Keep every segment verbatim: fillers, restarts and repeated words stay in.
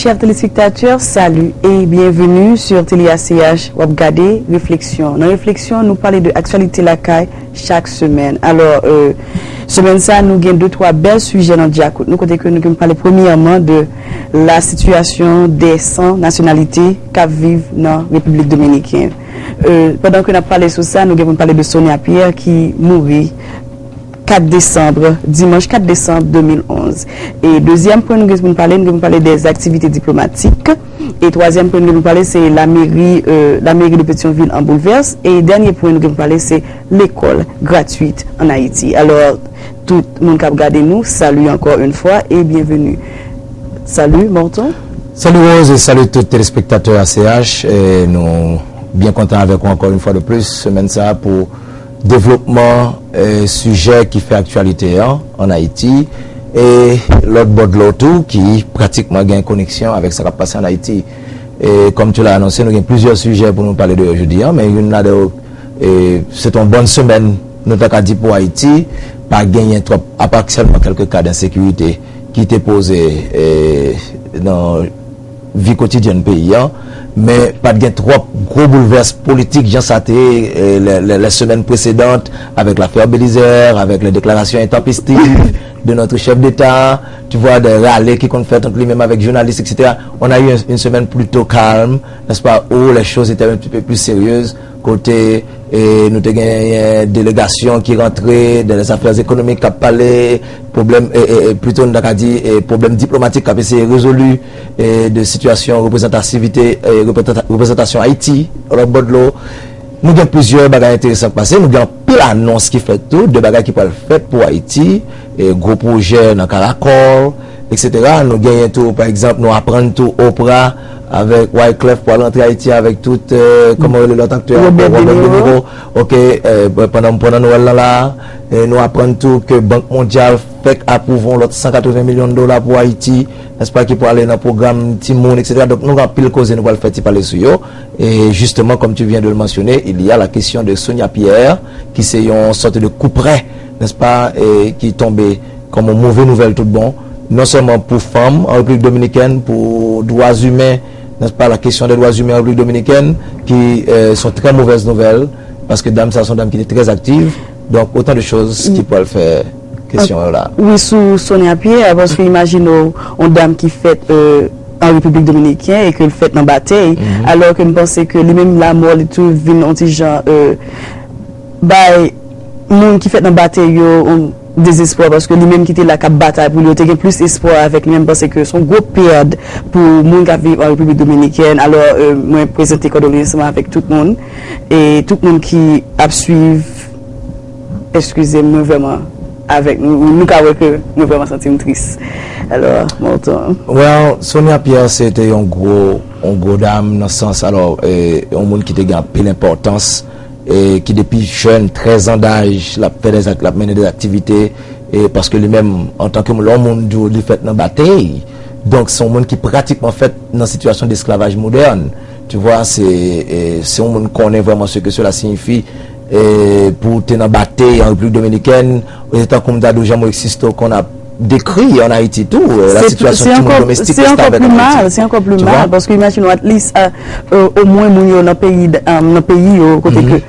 Chers téléspectateurs, salut et bienvenue sur Télé A C H. W ap gade Refleksyon. Nan Refleksyon, nou pale de aktyalite lakay chak semèn. Alò, euh, semèn sa, nou gen de twa bèl sijè nan dyakout nou, kote ke nou gen pale premyèman de la situation des sans nationalité k ap viv nan Repiblik Dominiken. Euh, pandan ke n ap pale sou sa, nou gen pou n pale de Sonia Pierre ki mouri kat desanm, dimanch kat desanm de mil onz. E dezyèm pwen nou gen pou n pale, nou gen pou n pale des activités diplomatiques. E twazyèm pwen nou gen pou n pale, se la mairie, euh, la mairie de Petyonvil an boulvès. E dènye pwen nou gen pou n pale, se lekòl gratwit an Ayiti. Alò, tout moun k ap gade nou, salut encore une fois et bienvenue. Salut, Morton. Salut Rose et salut tout téléspectateur A C H. E nou byen kontan avèk ou encore une fois de plus semèn sa pou devlopman, eh, sijè ki fè aktyalite an, an Ayiti, e lòt bò dlo tou, ki pratikman gen koneksyon avèk sa k ap pase an Ayiti. E kòm tu l'as annoncé, nou gen plizyè sijè pou nou pale de yo jodi an, men youn ladan yo, eh, se te yon bòn semèn, nou ta ka di, pou Ayiti, pa genyen twòp, apa sèlman kèlke ka d ensekirite ki te poze, eh, nan vi kotidyèn peyi an, men pa t gen twòp gwo boulvès politik jan sa te ye, eh, les, les, les semaines précédentes, avec l'affaire Belizaire, avec les déclarations intempestives de notre chef d'État, tu vois, des ralé ki konn fèt ant li menm avèk jounalis, et cetera. On a eu une, une semaine plutôt calme, n'est-ce pas, où les choses étaient un petit peu plus sérieuses, kote, eh, nou te genyen delegasyon ki rantre dans les affaires économiques, k ap pale pwoblèm, eh, eh, eh, plito nou ta ka di, eh, pwoblèm diplomatik k ap eseye rezoli, eh, de sitiyasyon reprezantativite, eh, reprezanta-, reprezantasyon Ayiti, lòt bò dlo. Nou gen plizyè bagay enteresan k pase, nou gen anpil anons ki fèt tou, de bagay ki pral fèt pou Ayiti, eh, gwo pwojè nan Karakòl, et cetera. Nou genyen tou, pa egzanp, nou aprann tou Oprah avèk Wyclef pral rantre Ayiti avèk tout, eh, kòman rele lòt aktè ankò? Robert De Niro. Robert De Niro. Ok, eh, pandan, pandan Nwèl lan la, eh, nou aprann tou ke Bank Mondyal fèk apwouve yon lòt san katreven milyon dola pou Ayiti, nèspa, ki prale nan pwogram timoun, et cetera. Donk, nou gen anpil koze nou pral fè ti pale sou yo. E jisteman, comme tu viens de le mentionner, il y a la question de Sonia Pierre, ki se yon sòt de koupren, nèspa, e ki tonbe kòm yon move nouvèl tout bon, non sèlman pou fanm an Repiblik Dominikèn, pou dwa imen, nèspa, la question des droits humains an Repiblik Dominikèn, ki, eh, se yon trè movèz nouvèl, paske dam sa se yon dam ki te trè aktiv. Donk, otan de choz ki pral fè kesyon yo la. Wi, sou Sonia Pierre, paske imajine w, yon dam ki fèt, eh, an Repiblik Dominikèn e ke l fèt nan batèy, alò ke m panse ke li menm lanmò li tou vin yon ti jan, eh, bay moun ki fèt nan batèy yo yon dezespwa, paske li menm ki te la k ap batay pou li, yo te gen plis espwa avèk li menm, m panse ke se yon gwo pèd pou moun k ap viv an Repiblik Dominikèn. Alò, eh, mwen prezante kondoleyans mwen avèk tout moun, e tout moun ki ap swiv, eskize m, mwen vrèman avèk nou, nou ka wè ke mwen vrèman santi m tris. Alò, Morton. Well, Sonia Pierre se te yon gwo, yon gwo dam nan sans, alò, eh, yon moun ki te gen anpil enpòtans, eh, ki depi jèn, trèz an daj, l ap fè dè, l ap mennen dè aktivite, eh, paske li menm, antanke lè yon moun di w li fèt nan batèy, donk se yon moun ki pratikman fèt nan sitiyasyon desklavaj modèn. Tu vois, se, eh, se yon moun konnen vrèman ce que cela signifie, eh, pou w te nan batèy an Repiblik Dominikèn, se tankou m ta di w jan Moïse Sisto konn ap dekri an Ayiti tou, eh, la sitiyasyon timoun domestik, se ankò pli mal, se ankò pli mal, paske imajine w, at least, eh, eh, omwen moun yo nan peyi, eh, nan peyi yo, kote ke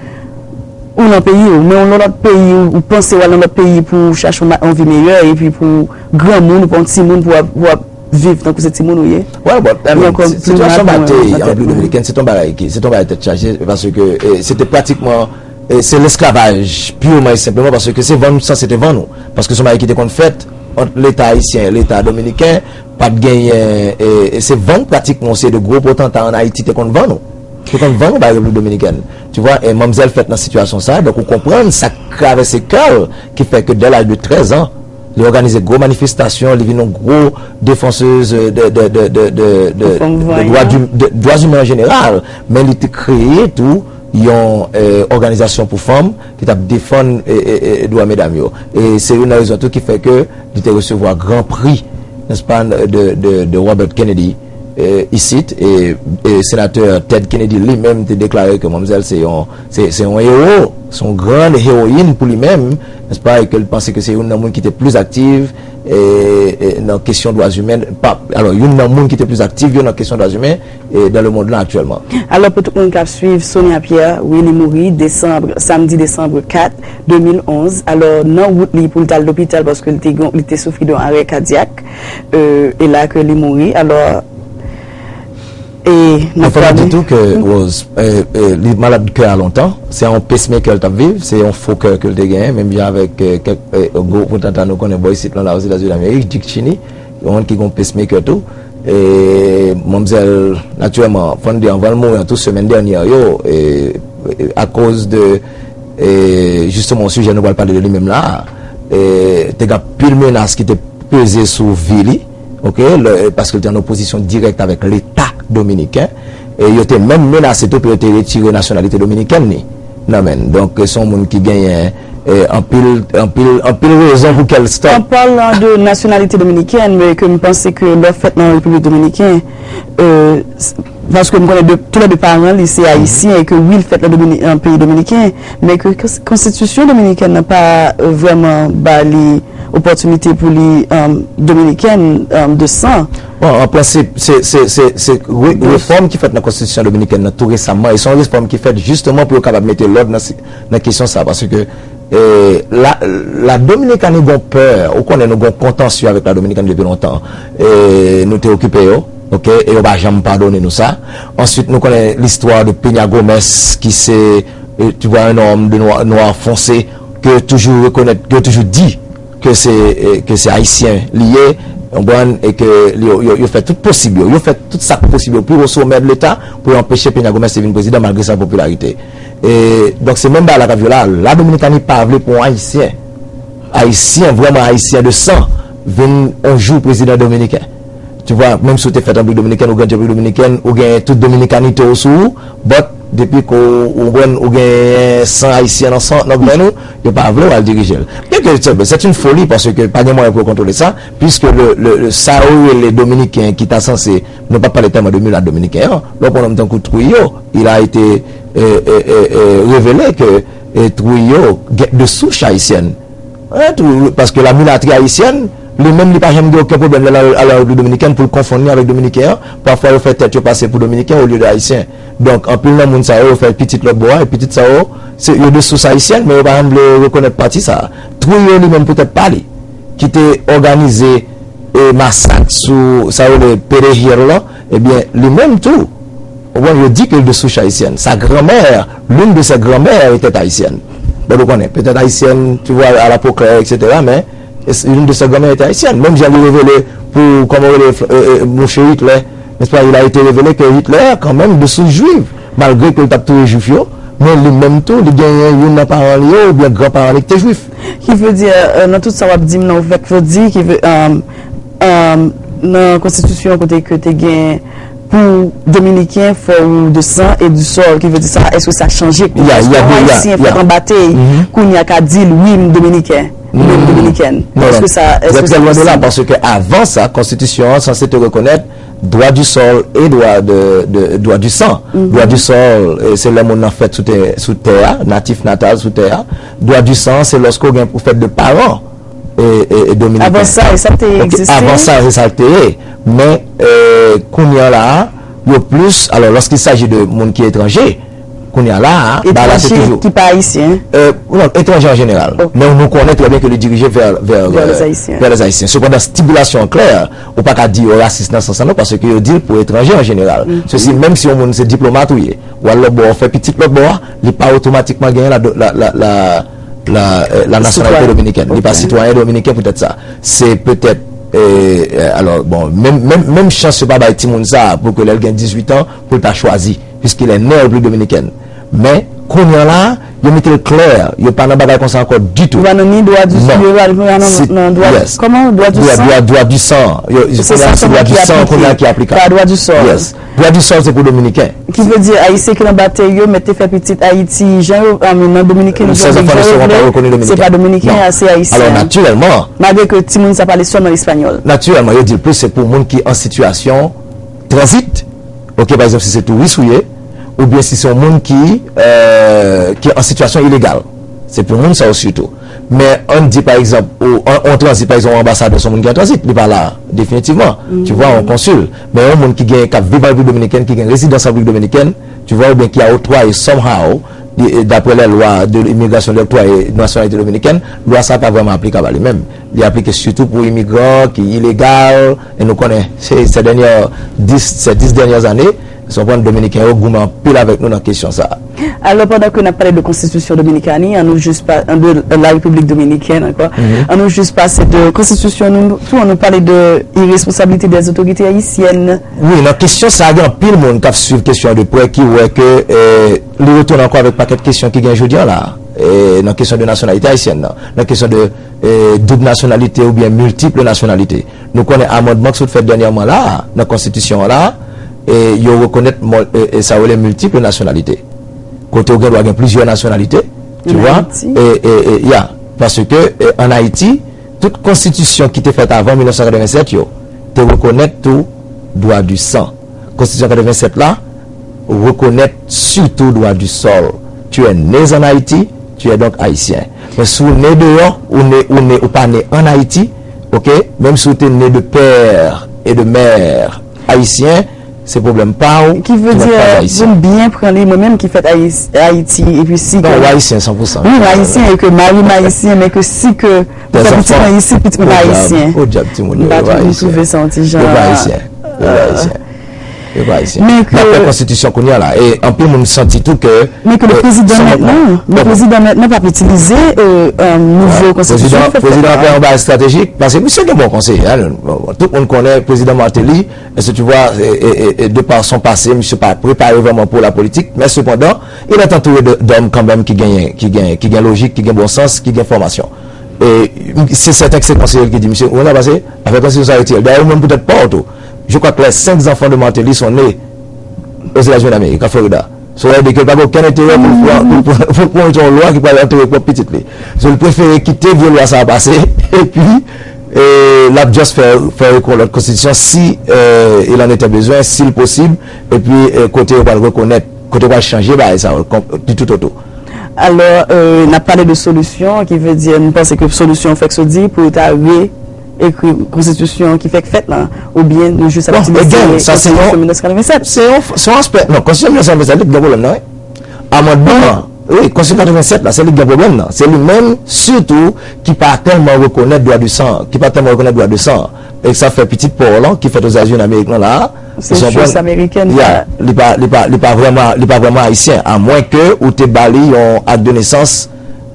ou nan peyi ou, men ou nan lòt peyi, ou, ou panse w al nan lòt peyi pou w chache yon, yon vi meyè, epi pou granmoun, ou pa yon timoun pou w ap, pou w ap viv tankou se timoun ou ye. Well, but, I mean, sitiyasyon batèy an Repiblik Dominikèn, se t yon bagay ki, se t yon bagay tèt chaje, paske, eh, se te pratikman, eh, se lesklavaj, piman e senpleman, paske se vann ou sanse te vann ou. Paske se yon bagay ki te konn fèt ant Leta ayisyen e Leta dominiken, pa t genyen, eh, e se vann pratikman yon seri de gwo potanta an Ayiti te konn vann ou. Te konn vann ou bay Repiblik Dominikèn. Tu vois, e manmzèl fèt nan sitiyasyon sa, donk ou konprann sa k travèse kè l, ki fè ke dès l'âge de treize ans, li òganize gwo manifestasyon, li vin yon gwo defansez de, de, de, de, de, de, de dwa di, de dwa imen an jeneral, men li te kreye tou yon, eh, òganizasyon pou fanm ki t ap defann, eh, eh, eh, dwa medam yo. E se youn nan rezon tou ki fè ke li te resevwa gran pri, nèspa, de, de, de Robert Kennedy, e, isit, e, e senatè Ted Kennedy li menm te deklare ke manmzèl se yon, se, se yon ewo, se yon grann ewoyin pou li menm, nèspa, e ke l panse ke se youn nan moun ki te plis aktif, e, e, nan kesyon dwa imen, pa, alò, youn nan moun ki te plis aktif yo nan kesyon dwa imen, e, dans le monde lan aktyèlman. Alò, pou tout moun k ap swiv, Sonia Pierre, wi, li mouri desanm, samdi desanm kat de mil onz. Alò, nan wout li pou l t al lopital, paske li te, gon- li te soufri de yon arè kadyak, e, e la ke li mouri. Alò, e, nou Fò nou di tou ke Rose, e, e, li malad kè a lontan. Se yon pacemaker l t ap viv, se yon fo kè ke l te genyen, menm jan avèk, e, kèk, e, gwo potanta nou konnen bò isit lan la Ozetazini Damerik, Dick Cheney, yon moun ki gen yon pacemaker tou. E, manmzèl, natirèlman, fò n di anvan l mouri an tou semèn dènyè yo, e, e, akoz de, e, jisteman, yon sijè nou pral pale de li menm la, e, te gen anpil menas ki te peze sou vi li, oke, lè, paske l te an opozisyon dirèk avèk Leta dominiken, e yo te menm menase tou pou yo te retire nasyonalite dominikèn li nan men l. Donk, se yon moun ki genyen, e, anpil, anpil, anpil rezon pou kè l stop. An palan de nasyonalite dominikèn, men ke m panse ke lè w fèt nan Repiblik Dominiken, e, s- paske m konnen de, toulède paran li se ayisyen e ke wi, l fèt nan Domini- nan peyi dominiken, men ke kons- konstitisyon dominikèn nan pa, e, vrèman ba li opòtinite pou li, e, dominikèn, e, de san. Bon, an prensip, se, se, se, se re- refòm ki fèt nan konstitisyon dominikèn nan tou resaman, e se yon refòm ki fèt jisteman pou yo kapab mete lòd nan, si- nan kesyon sa, paske, e, la, la Dominikani gon pè, ou konnen nou gon kontansyon avèk la Dominikani depi lontan, e nou te okipe yo, oke, e yo pa janm padone nou sa. Answit, nou konnen listwa de Peña Gómez, ki se, e, tu vois, un homme de noir, noir foncé, ke yo toujou rekonèt, ke yo toujou di, ke se, e, ke se ayisyen li ye, konprann, e ke li- yo, yo, yo fè tout posib yo, yo fè tout sa k posib yo pou yo somè Leta, pou yo anpeche Peña Gómez te vin prezidan malgre sa popilarite. E, donk, se menm bagay la k ap jwe la. La Dominikani pa vle pou yon ayisyen, ayisyen, vrèman ayisyen de san, vin yon jou prezidan dominiken. Tu vois, menm si w te fèt an Repiblik Dominikèn, ou grandi an Repiblik Dominikèn, ou gen tout dominikanite w sou ou, but depi ke w, ou konprann, ou gen san ayisyen nan san, nan venn ou, yo pa vle w al dirije l. Byen ke se, se yon foli, paske pa gen mwayen pou yo kontwole sa, puisque le, le, le, sa yo rele dominiken ki ta sanse, nou pa pale tèlman de milat dominiken an, lè w pran nonm tankou Trujillo, il a été, e, e, e, e, révélé que, e, Trujillo gen de souche haïtienne. Hein, tou, paske la milatri ayisyèn, li menm li pa janm gen okenn pwoblèm lè l al, al an Repiblik Dominikèn pou l konfonn li avèk Dominiken an. Pafwa yo fè tèt yo pase pou Dominiken olye de Ayisyen. Donk, anpil nan moun sa yo, yo fè pitit lòt bò a, e pitit sa yo, se, yo de sous ayisyèn, men yo pa janm vle rekonèt pati sa a. Trujillo li menm poutèt pa li, ki te òganize, e, masak sou, sa yo rele Perejil lan, ebyen, li menm tou, ou konprann, yo di ke l de souche ayisyèn. Sa granmè, l'une de ses grands-mères était haïtienne. Bon, nou konnen, petèt ayisyèn, tu vois, à la peau claire, et cetera, men, l'une de ses grand-mères était haïtienne. Menm jan li revele pou, kòman rele, e, e, mouche Hitler, n'est-ce pas, il a été révélé que Hitler, quand même, de souche juive, malgre ke l t ap touye jwif yo, men li menm tou, li genyen youn nan paran li yo, oubyen granparan li ki te jwif. Ki vle di, e, nan tout sa w ap di m nan, ou fèk vle di, ki vle, e, e, nan konstitisyon kote ke te gen pou dominiken, fò ou de san e di sòl, ki vle di sa, èske sa chanje kounye a? Èske yon ayisyen fèt an batey, kounye a ka di l, wi, m dominiken, m dominikèn? Non, non. Èske sa, èske sa posib? Trè, trè lwen de la, paske avan sa, konstitisyon an sanse te rekonèt dwa di sòl e dwa de, de, dwa di san. Dwa di sòl, e, se lè moun nan fèt sou tè, sou tè a, natif natal sou tè a. Dwa di san, se lòske w gen, ou fèt de paran, e, e, e dominiken. Avan sa, e sa k te egziste? Avan sa, se sa k te ye. Men, e, kounye a la a, yo plis, alò, lorsqu'il s'agit de moun ki etranje, kounye a la a, bagay la se toujou ki pa ayisyen? E, non, etranje an jeneral. Men nou konnen trè byen ke li dirije vè, vè, vè, vè lèzayisyen. Sepandan, stipilasyon an klè, ou pa ka di yo rasis nan sans sa non, paske yo di l pou etranje an jeneral. Sesi, menm si yon moun se diplomat ou ye, w al lòt bò, w fè pitit lòt bò a, li pa otomatikman genyen la, la, la, la, la, e, la nasyonalite dominikèn. Li pa sitwayen dominiken poutèt sa. Se petèt, e, e, alò, bon, menm, menm, menm chans yo pa bay timoun sa a pou ke lè l gen dizuit an, pou l ta chwazi, puisqu'il est né en République Dominicaine. Men, kounye a la, yo mete l klè, yo pa nan bagay konsa ankò ditou. Yo pa nan ni dwa di, yo pa nan, nan dwa, kòman, dwa di san? Dwa, dwa di san. Yo, kounye a se dwa di san kounye a ki aplikab. Pa dwa di sòl. Dwa di sòl se pou dominiken. Ki vle di ayisyen ki nan batey yo, mèt te fè pitit Ayiti, jan yo, I mean, nan dominiken, jan yo vle, se pa dominiken, se ayisyen. Alò, natirèlman, malgre ke timoun sa pale sèlman espanyòl. Natirèlman, yo di l plis se pou moun ki an sitiyasyon tranzit, oke, pa egzanp, si se touris ou ye, oubyen si se yon moun ki, euh, ki an sitiyasyon ilegal. Se pou moun sa yo sitou. Men ann di, pa egzanp, ou an, an tranzit, pa egzanp, yon anbasadè se yon moun ki an tranzit, li pa la, definitivman. Tu vois, yon konsil. Men yon moun ki gen, k ap viv an Repiblik Dominikèn, ki gen rezidans an Repiblik Dominikèn, tu vois, oubyen ki a oktwaye somehow, li, e, daprè lè lwa de imigrasyon, li oktwaye nasyonalite dominikèn, lwa sa pa vrèman aplikab a li menm. Li aplike sitou pou imigran ki ilegal, e nou konnen, se, se dènyè dis, se dis dènyè ane, se konprann Dominiken yo goumen anpil avèk nou nan kesyon sa a. Alò, pandan ke n ap pale de konstitisyon Dominikani, an nou jis pa, de la Repiblik Dominikèn ankò, an nou jis pase de konstitisyon nou tou, an nou pale de iresponsablite dè otorite ayisyèn. Wi, nan kesyon sa a, gen anpil moun k ap swiv kesyon an de prè ki wè ke, eh, li retounen ankò avèk pakèt kesyon ki gen jodi an la, eh, nan kesyon de nasyonalite ayisyèn nan, nan kesyon de, eh, doub nasyonalite oubyen miltip nasyonalite. Nou konnen amandman ki sot fèt dènyèman la a, nan konstitisyon an la a, eh, yo rekonèt mò-, eh, eh, sa yo rele miltip nasyonalite. Kote ou gen dwa gen plizyè nasyonalite, tu vois, e, e, e, ya, paske, eh, ann Ayiti, tout konstitisyon ki te fèt avan mil nèf san katrevennsèt yo, te rekonèt tou dwa di san. Konstitisyon katrevennsèt la rekonèt sitou dwa di sòl. Tu es né en Haïti, tu es donc haïtien. Men si w ne deyò, ou ne, ou ne, ou pa ne ann Ayiti, oke, menm si w te ne de pè e de mè ayisyen, se pwoblèm pa w, tu n'es pas haïtien. Ki vle di, pou m byen pran li, mwen menm ki fèt Ayis-, Ayiti, epi si ke... Non, ou ayisyen san pou san. Wi, m ayisyen, e ke mari m ayisyen, men ke si ke ou fè pitit mwen isit, pitit mwen pa ayisyen. O dyab, timoun yo, yo pa ayisyen. M pa twouve sa yon ti jan... Yo pa ayisyen. Yo pa ayisyen. Yo pa ayisyen. Men ke... N ap fè konstitisyon kounye a la. E anpil moun santi tou ke... Men ke le prezidan mentnan, le prezidan mentnan p ap itilize, euh, euh, nouvo konstitisyon ki fèt la. Prezidan an fè yon bagay estratejik, paske misye gen bon konseye, hein. Bon, tout moun konnen prezidan Martelly, est-ce que tu vois, e, e, e, e de par son passé, misye pa prepare vrèman pou la politik, men sepandan, il est entouré de, d'hommes quand même ki genyen, ki genyen, ki gen lojik, ki gen bon sans, ki gen fòmasyon. E se sèten ke se konseye l ki di, misye, ou konn sa pase? Afè konstitisyon sa retire l. Dayè, ou menm poutèt pa w tou. Je crois que les cinq enfants de Martelly sont nés aux États-Unis d'Amérique, à Florida. Sa vle di ke l pa gen okenn enterè pou l pran, pou l pran, pou l pran yon lwa ki pral antere pwòp pitit li. So, l prefere kite vye lwa sa a pase, epi, e, l ap just fè, fè ekri yon lòt konstitisyon si, e, il en était besoin, si l posib, epi, e, kote yo pral rekonèt, kote yo pral chanje bagay sa yo, kon-, di toutotou. Alò, euh, n ap pale de solisyon, ki vle di, m panse ke solisyon fèk sot di pou yo ta re-ekri konstitisyon ki fèk fèt lan, oubyen nou jis ap itilize konstitisyon mil nèf san katrevennsèt? Se yon, se yon aspè, non, konstitisyon mil nèf san katrevennsèt, li gen pwoblèm nan, wi. Amandman an, wi, konstitisyon katrevennsèt la, se li ki gen pwoblèm nan. Se li menm, sitou, ki pa tèlman rekonèt dwa de san, ki pa tèlman rekonèt dwa de san. E sa fè pitit pa w lan, ki fèt Ozetazini Damerik lan la a, se jis ameriken, li pa, li pa, li pa vrèman, li pa vrèman ayisyen, amwenke ou te ba li yon ak de nesans,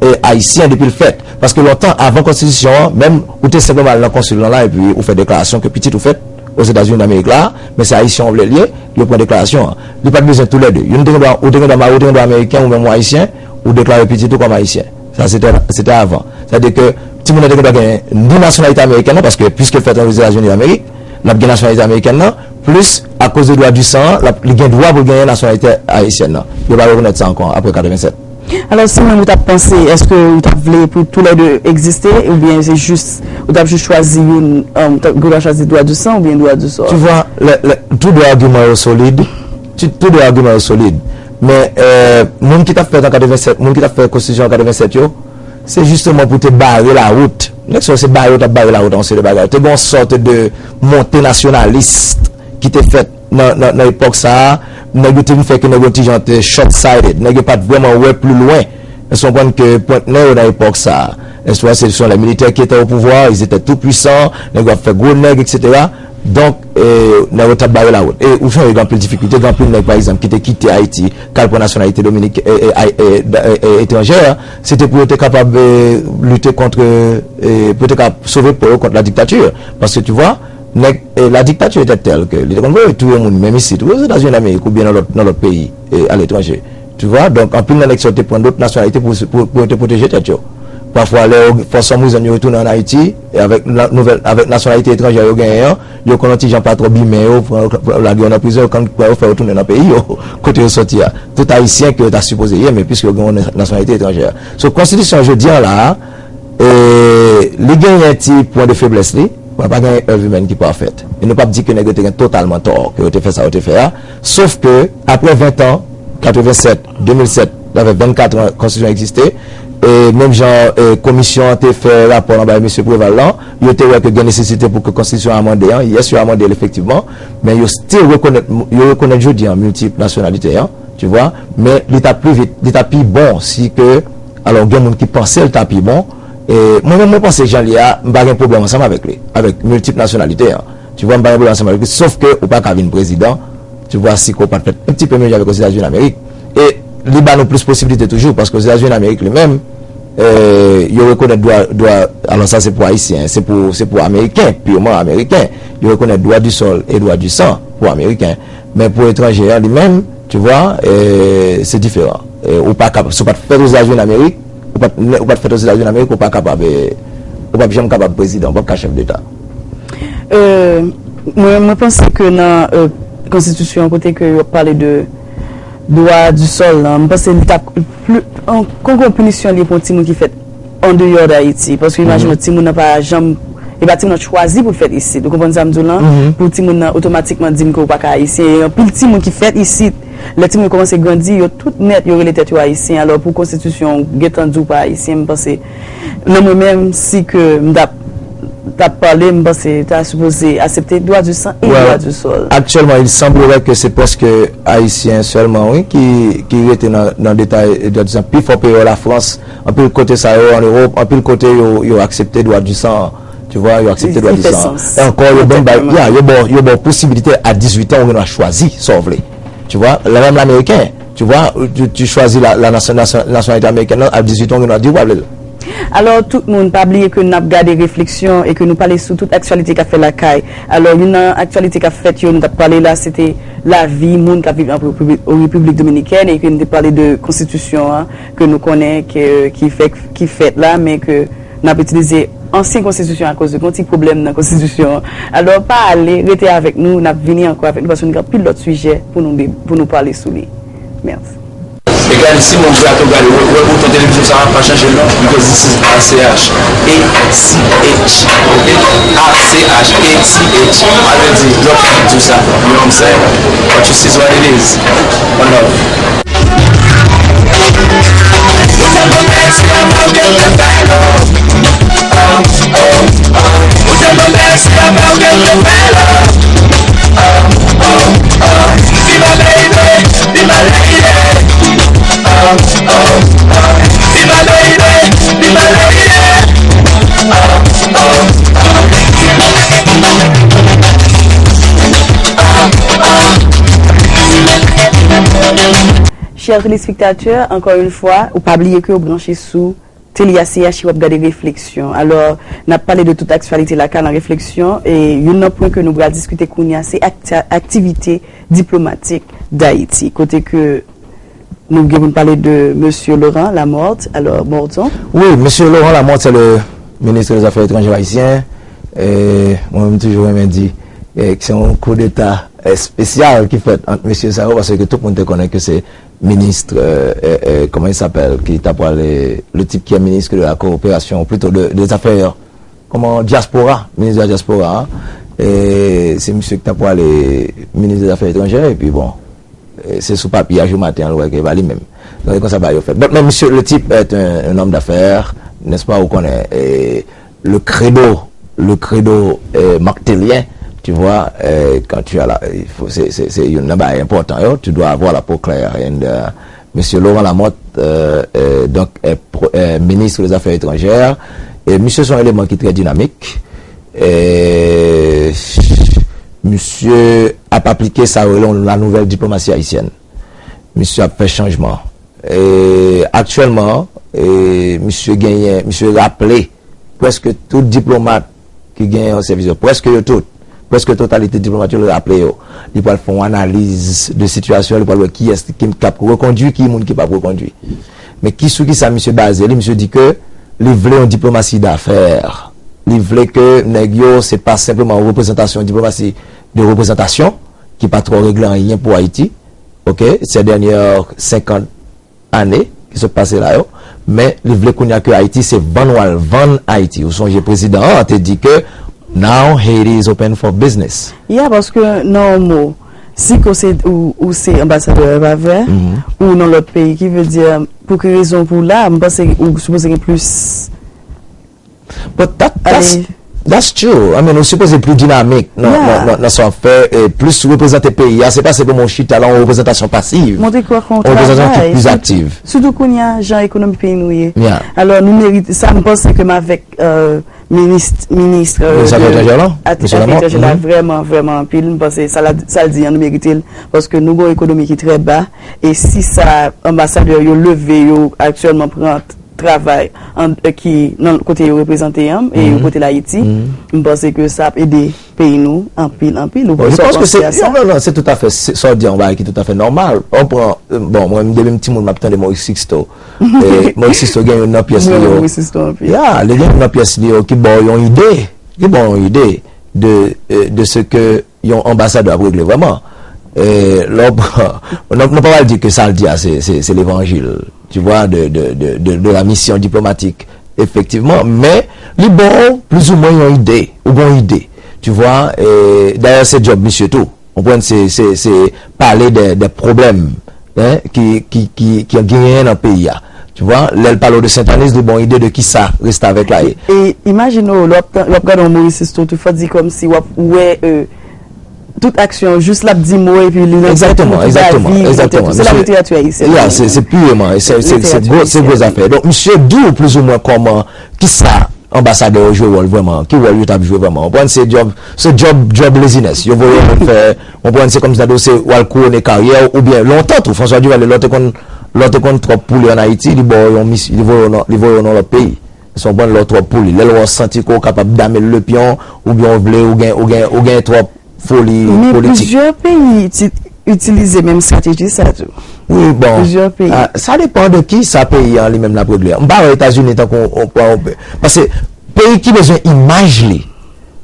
e, ayisyen depi l fèt. Paske lontan, avan konstitisyon an, menm ou te senpleman al nan konsil lan la, epi ou fè deklarasyon ke pitit ou fèt Ozetazini Damerik la, men se ayisyen w vle l ye, yo pran deklarasyon an. Li pa t bezwen toulède. Youn te gen dwa, ou te gen dwa mari, ou te gen dwa ameriken, ou menm ou ayisyen, ou deklare pitit ou kòm ayisyen. Sa se te, se te avan. Sa vle di ke timoun nan te gen dwa gen ni nasyonalite amerikèn nan, paske piske l fèt Ozetazini Damerik, l ap gen nasyonalite amerikèn nan, plis, akoz de dwa di san an, l ap, li gen dwa pou l genyen nasyonalite ayisyèn nan. Yo pa rekonèt sa ankò apre katrevennsèt. Alò, si menm ou t ap panse, èske ou t ap vle pou toulède egziste, oubyen se jis, ou t ap jis chwazi youn, um, ou t ap, ou t ap chwazi dwa di san oubyen dwa di sò? Tu vois, le, le, tou de agiman yo solid, tou, tou de agiman yo solid. Men, euh, moun ki t ap fèt an katrevennsèt, moun ki t ap fè konstitisyon an katrevennsèt yo, se jisteman pou te bare lawout. Nèg sa yo se bare yo t ap bare lawout a yon seri de bagay. Te gen yon sòt de monte nasyonalis ki te fèt nan, nan, nan epòk sa a. Nèg yo te vin fè ke nèg yo ti jan te short-sighted. Nèg yo pa t vrèman wè pi lwen. Èske w konprann ke pwent nen yo nan epòk sa a? Èske se, ce sont les militaires qui étaient au pouvoir, ils étaient tout puissants, nèg yo ap fè gwo nèg, et cetera. Donk, e, nèg yo t ap bare lawout. E ou sonje gen anpil difikilte, gen anpil nèg, pa egzanp, ki te kite Ayiti, k al pran nasyonalite dominik-, e, e, ay-, e, da-, e, e, etranjè, se te pou yo te kapab, e, lite kont, e, pou yo te ka sove po yo kont la dictature. Paske, tu vois, nèg, e, la dictature était telle que li te konn voye touye moun, menm isit, wi, Ozetazini Damerik, oubyen nan lòt, nan lòt peyi, e, aletranje. Tu vois, donk, anpil nan nèg sa yo te pran dòt nasyonalite pou, pou, pou yo te pwoteje tèt yo. Pafwa, lè yo, for some reason, yo retounen ann Ayiti, e avèk la, nouvèl, avèk nasyonalite etranjè yo genyen an, yo konn yon ti jan pa twò bimen yo, pran yo, pran, lage yo nan prizon, yo konn pran yo, fè yo tounen nan peyi yo, kote yo sòti a. Tout Ayisyen ke yo ta sipoze ye, men piske yo gen yon nasyonalite etranjè. So, konstitisyon jodi an la a, e, li genyen ti pwen de feblès li, Bon, pa gen èv imèn ki pafèt. E nou p ap di ke nèg yo te gen totalman tò, ke yo te fè sa yo te fè a. Sof ke, apre ven tan, katreven sèt, de mil sèt, sa fè vennkat an konstitisyon egziste, e menm jan, e, komisyon an te fè rapò l anba mesye Preval lan, yo te wè ke gen nesesite pou ke konstitisyon an amande an, yes, yo amande l efektivman, men yo still rekonèt, yo rekonèt jodi an miltip nasyonalite an, tu vois, men li t ap pli vit, li t ap pi bon si ke, alò, gen moun ki panse l ta pi bon, e mwen menm, mwen panse jan l ye a, m pa gen pwoblèm ansanm avèk li, avèk miltip nasyonalite an, tu vois, m pa gen pwoblèm ansanm avèk li, sof ke ou pa ka vin prezidan, tu vois, si ke w pa t fèt un petit peu mieux avèk Ozetazini Amerik. E li ba nou plis posibilite toujou, paske Ozetazini Amerik li menm, e, yo rekonèt dwa, dwa, alò sa se pou Ayisyen, se pou, se pou Ameriken, pirman Ameriken. Yo rekonèt dwa di sòl e dwa di san pou Ameriken. Men pou etranje an li menm, tu vois, e, se diferan. E, ou pa kapab, si w pa t fèt Ozetazini Amerik, ou pa t, ou pa t fèt Ozetazini Amerik, ou pa kapab, e, ou p ap janm kapab prezidan, ou p ap ka chèf deta. Euh, mwen, mwen panse ke nan euh, konstitisyon an kote ke yo pale de dwa di sòl lan, mwen panse li ta pli, an, kon kon pinisyon li pou yon timoun ki fèt an deyò d Ayiti. Paske imajine w, timoun nan pa janm, e pa timoun nan chwazi pou l fèt isit. Ou konprann sa m di w lan? Pou timoun nan otomatikman di m ke w pa ka ayisyen. E anpil timoun ki fèt isit, lè timoun yo kòmanse grandi, yo tout nèt, yo rele tèt yo ayisyen. Alò pou konstitisyon an gentan di w pa ayisyen, m panse, nan mwen menm, si ke m t ap t ap pale, m panse ta sipoze aksepte dwa di san e dwa di sòl. Aktyèlman, il semblerait que se prèske Ayisyen sèlman, wi, ki, ki rete nan, nan detay dwa di san. Pifò peyi yo, Lafrans, anpil kote sa yo, an Ewòp, anpil kote yo, yo aksepte dwa di san. Tu vois, yo aksepte dwa di san. E ankò, yo ban, yo ban, yo ban posibilite a dizuit an, ou gen dwa chwazi sa w vle. Tu vois, la menm Ameriken, tu vois, tu, tu choisis la, la nation, nation, nationalité américaine, à dix-huit ans, ou gen dwa di w pa vle l. Alò, tout moun, pa bliye ke n ap gade refleksyon e ke nou pale sou tout aktyalite k ap fèt lakay. Alò, youn nan aktyalite k ap fèt yo, nou t ap pale la, se te lavi moun k ap viv an Repiblik, an Repiblik Dominikèn e ke nou te pale de konstitisyon an, ke nou konnen ke, ki fèk, ki fèt la, men ke n ap itilize ansyen konstitisyon akoz de yon ti pwoblèm nan konstitisyon an. Alò, pa ale, rete avèk nou, n ap vini ankò avèk nou, paske nou gen anpil lòt sijè pou nou, pou nou pale sou li. Mèsi. E gade, si moun gate w gade, wè, wè bouton televizyon sa a, pa chanje l non, because this is A C H. A C H, ok? A C H, A C H. Alè di, drop di sa, you know what I'm saying? But you see what it is. One love. Chè telespektatè, ankò yon fwa, ou pa bliye ke w branche sou Tele A C H ki w ap gade Refleksyon. Alò, n ap pale de tout aktyalite lakay nan Refleksyon, e youn nan pwen ke nou pral diskite kounye a, se akti-, aktivite diplomatik Dayiti, kote ke nou gen pou n pale de Mesye Laurent Lamothe. Alò, Morton. Oui, Mesye Laurent Lamothe, c'est le ministre des Affaires étrangères haïtien. E mwen menm toujou renmen di, e, se yon koudeta, e, espesyal ki fèt ant mesye sa yo, paske tout moun te konnen ke se minis, e, e, e, comment il s'appelle, ki ta pral, e, le type qui est ministre de la coopération, ou plutôt de, des affaires, comment, diaspora, ministre de la diaspora, hein. E se misye ki ta pral, e, ministre des Affaires étrangères, epi bon, e, se sou papye a jou maten an l wè ke e pa li menm. Donk, e konsa bagay yo fèt. But, men misye, le type est un, un homme d'affaires, n'est-ce pas, ou konnen, e, le credo, le credo, euh, martelien, tu vois, euh, quand tu as la, il faut, c'est, c'est, c'est youn nan bagay enpòtan yo, tu dois avoir la peau claire. And, euh, Mesye Laurent Lamothe, euh, euh, donc, est pro- euh, ministre des Affaires étrangères, e misye se yon eleman ki trè dinamik. E misye ap aplike sa yo rele la nouvelle diplomatie haïtienne. Misye ap fè chanjman. E aktyèlman, e misye genyen, misye raple prèske tout diplomat ki genyen o sèvis yo, prèske yo tout, prèske totalite diplomat yo, li raple yo. Li pral fè yon analiz de sitiyasyon, li pral wè kiyès ki k ap rekondui, ki moun ki p ap rekondui. Men ki, sou kisa misye baze li? Misye di ke li vle yon diplomasi dafè. Li vle ke nèg yo, se pa senpleman yon reprezantasyon, diplomasi de reprezantasyon, ki pa twò regle anyen pou Ayiti, ok, ces dernières cinquante ane ki sot pase la yo, men li vle kounye a ke Ayiti se vann w al vann Ayiti. Ou sonje prezidan an te di ke Now Haiti is open for business. Ya, paske nan yon mo, si ke w se, ou, ou se anbasadè, e pa vre, ou nan lòt peyi, ki vle di, pou ki rezon pou w la, m panse ou sipoze gen plis. But that, that's, that's true. I mean, ou sipoze pli dinamik nan, nan, nan, nan sa w ap fè, e plis reprezante peyi a. Se pa senpleman w chita la, yon reprezantasyon pasiv. Montre ke w ap fè yon Yon reprezantasyon ki travay, pli aktiv. Sitou kounye a, jan ekonomi peyi nou ye. Yeah. Alò, nou merite, sa, m panse ke m avèk, euh, minis, minis, euh, Minis afè etranjè la, at- Misye afè Lamothe, etranjè la, mhm. Vrèman, vrèman anpil. M panse sa, la, sa l di an, nou merite l. Paske nou gen yon ekonomi ki trè ba. E si sa, anbasadè yo leve, yo aktyèlman pran t- travay an, ki nan kote yo reprezante an, e yo pote l Ayiti, m panse ke sa ap ede peyi nou anpil, anpil. Ou Bon, je sa w pense que panse c'est, a sa? Non, non, non, c'est tout à fait, c'est- sa w di an bagay ki tout à fait normal. On pran, euh, bon, mwen, depi m timoun, m ap tande Maurice Sixto. E Maurice Sixto gen youn nan pyès li Mwen, yo. Maurice Sixto anpil. Ya, li gen youn nan pyès li yo ki ba w yon ide, ki ba w yon ide de, euh, de ce que yon anbasadè ap regle vrèman. E lè w pran, nou, nou pa pral di ke sa l di a, se, se, se levanjil, tu vois, de, de, de, de, de la mission diplomatique, efektivman, men li ba w plizoumwen yon ide, ou gen yon ide, tu vois, e dayè se djòb misye tou, konprann, se, se, se pale de, de pwoblèm, hein, ki, ki, ki, ki genyen nan peyi a. Tu vois, lè l pale w de Sentaniz, li ba w ide de kisa restavèk la ye. E imajine w, lè w ap tan- lè w ap gade yon Maurice Sixto, tou fò di kòmsi w ap wè, euh, tout aksyon, jis l ap di mo, epi li nan Exactement, tout exactement, bavi, exactement. Se la Misye- literati ayisyèn. Yeah, se, se pirman, se, se, se, se gwo, se gwo zafè. Donk, misye di w plizoumwen kòman, kisa anbasadè yo jwe wòl vrèman, ki wòl yo t ap jwe vrèman. Ou konprann, se djòb, se djòb, djòb laziness. Yo voye w al fè, ou konprann, se kòmsi tande w se w al kouwone karyè w, oubyen lontan tou, François Duvalier, lè w te konn, lè w te konn twòp pouli ann Ayiti, li ba w yon mis-, li voye w nan, li voye w nan lòt peyi. Èske w konprann, lè w twòp pouli? Lè l wè w santi ke w kapab dame l lepyon, oubyen w vle, ou gen, ou gen, ou gen twòp foli Men politik. Plizyè peyi iti- itilize menm estrateji sa tou. Wi, bon. Plizyè peyi. Ah, sa depann de kisa peyi an li menm l ap regle. M pa wè Etazini tankou on, on, on, paske peyi ki bezwen imaj li,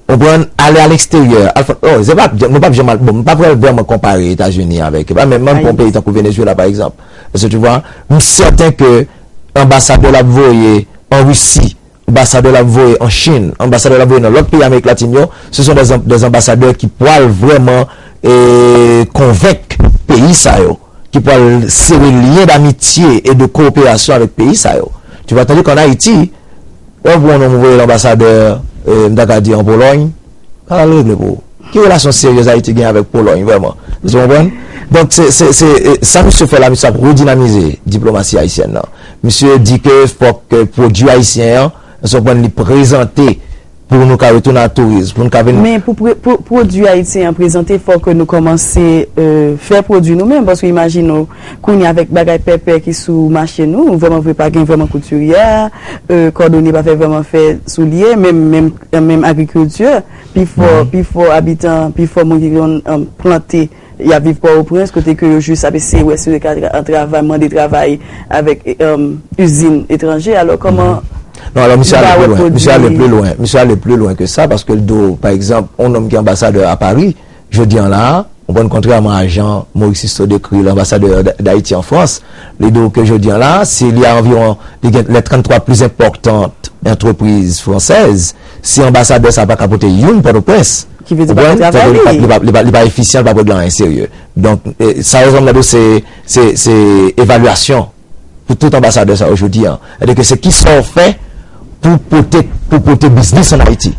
ou konprann, ale a leksteryè, al fè, oh, se pa, nou p ap janm al, bon, m pa pral vrèman konpare Etazini avèk, pa menm, menm pou yon peyi tankou Venezuela, pa egzanp. Paske, tu vois, m sèten ke anbasadè l ap voye an Risi, anbasadè l ap voye an Chin, anbasadè l ap voye nan lòt peyi Amerik Latin yo, se son des, des ambassadeurs ki pral vrèman, e, konvenk peyi sa yo, ki pral sere lyen d'amitye e de kowoperasyon avèk peyi sa yo. Tu vois, tandis qu'en Haïti, lè w pran yon nonm ou voye l anbasadè, e, m ta ka di an Polòy, pa al regle pou ou. Ki relasyon seryez Ayiti gen avèk Polòy, vrèman? Èske w konprann? Donk, se, se, se, e, sa misye fè la, misye ap redinamize diplomasi ayisyèn nan. Misye di ke fòk, e, pwodui ayisyen an, èske w konprann, li prezante pou nou ka retounen a touris, pou nou ka vin. Men pou pre- pou pwodui ayisyen an prezante, fòk nou kòmanse, euh, fè pwodui nou menm, paske imajine w, kounye a avèk bagay pèpè ki sou mache nou, vrèman vre pa gen vrèman koutiryè, euh, kòdonye pa fè vrèman fè soulye, menm, menm, menm agrikilti, pifò, pifò abitan, pifò moun ki konn, euh, plante, y ap viv Pòtoprens, kote ke yo jis ap eseye wè si yo ka tra- travay, mande travay avèk, euh, izin etranje. Alò, kòman Non, alò, misye nou ale pa pli wè lwen. Misye ale pwodui pli lwen. Misye ale pli lwen ke sa, paske l di w, pa egzanp, yon nonm ki anbasadè a Pari, jodi an la, ou konprann, kontrèman a jan Maurice Sisto dekri l, anbasadè d- Dayiti an Frans, li di w ke jodi an la, si li a anviwon, li gen les trente-trois plus importantes entreprises françaises, si anbasadè sa pa ka pote youn Pòtoprens, Ki vle di pa ka travay. Li pa, li pa, li pa efisyan, li pa regle anyen serye. Donk, e, sa yo zanm nan do se, se, se evalyasyon pou tout anbasadè sa yo jodi an. Sètadi ke se kisa w fè pou pote, pou pote biznis ann Ayiti.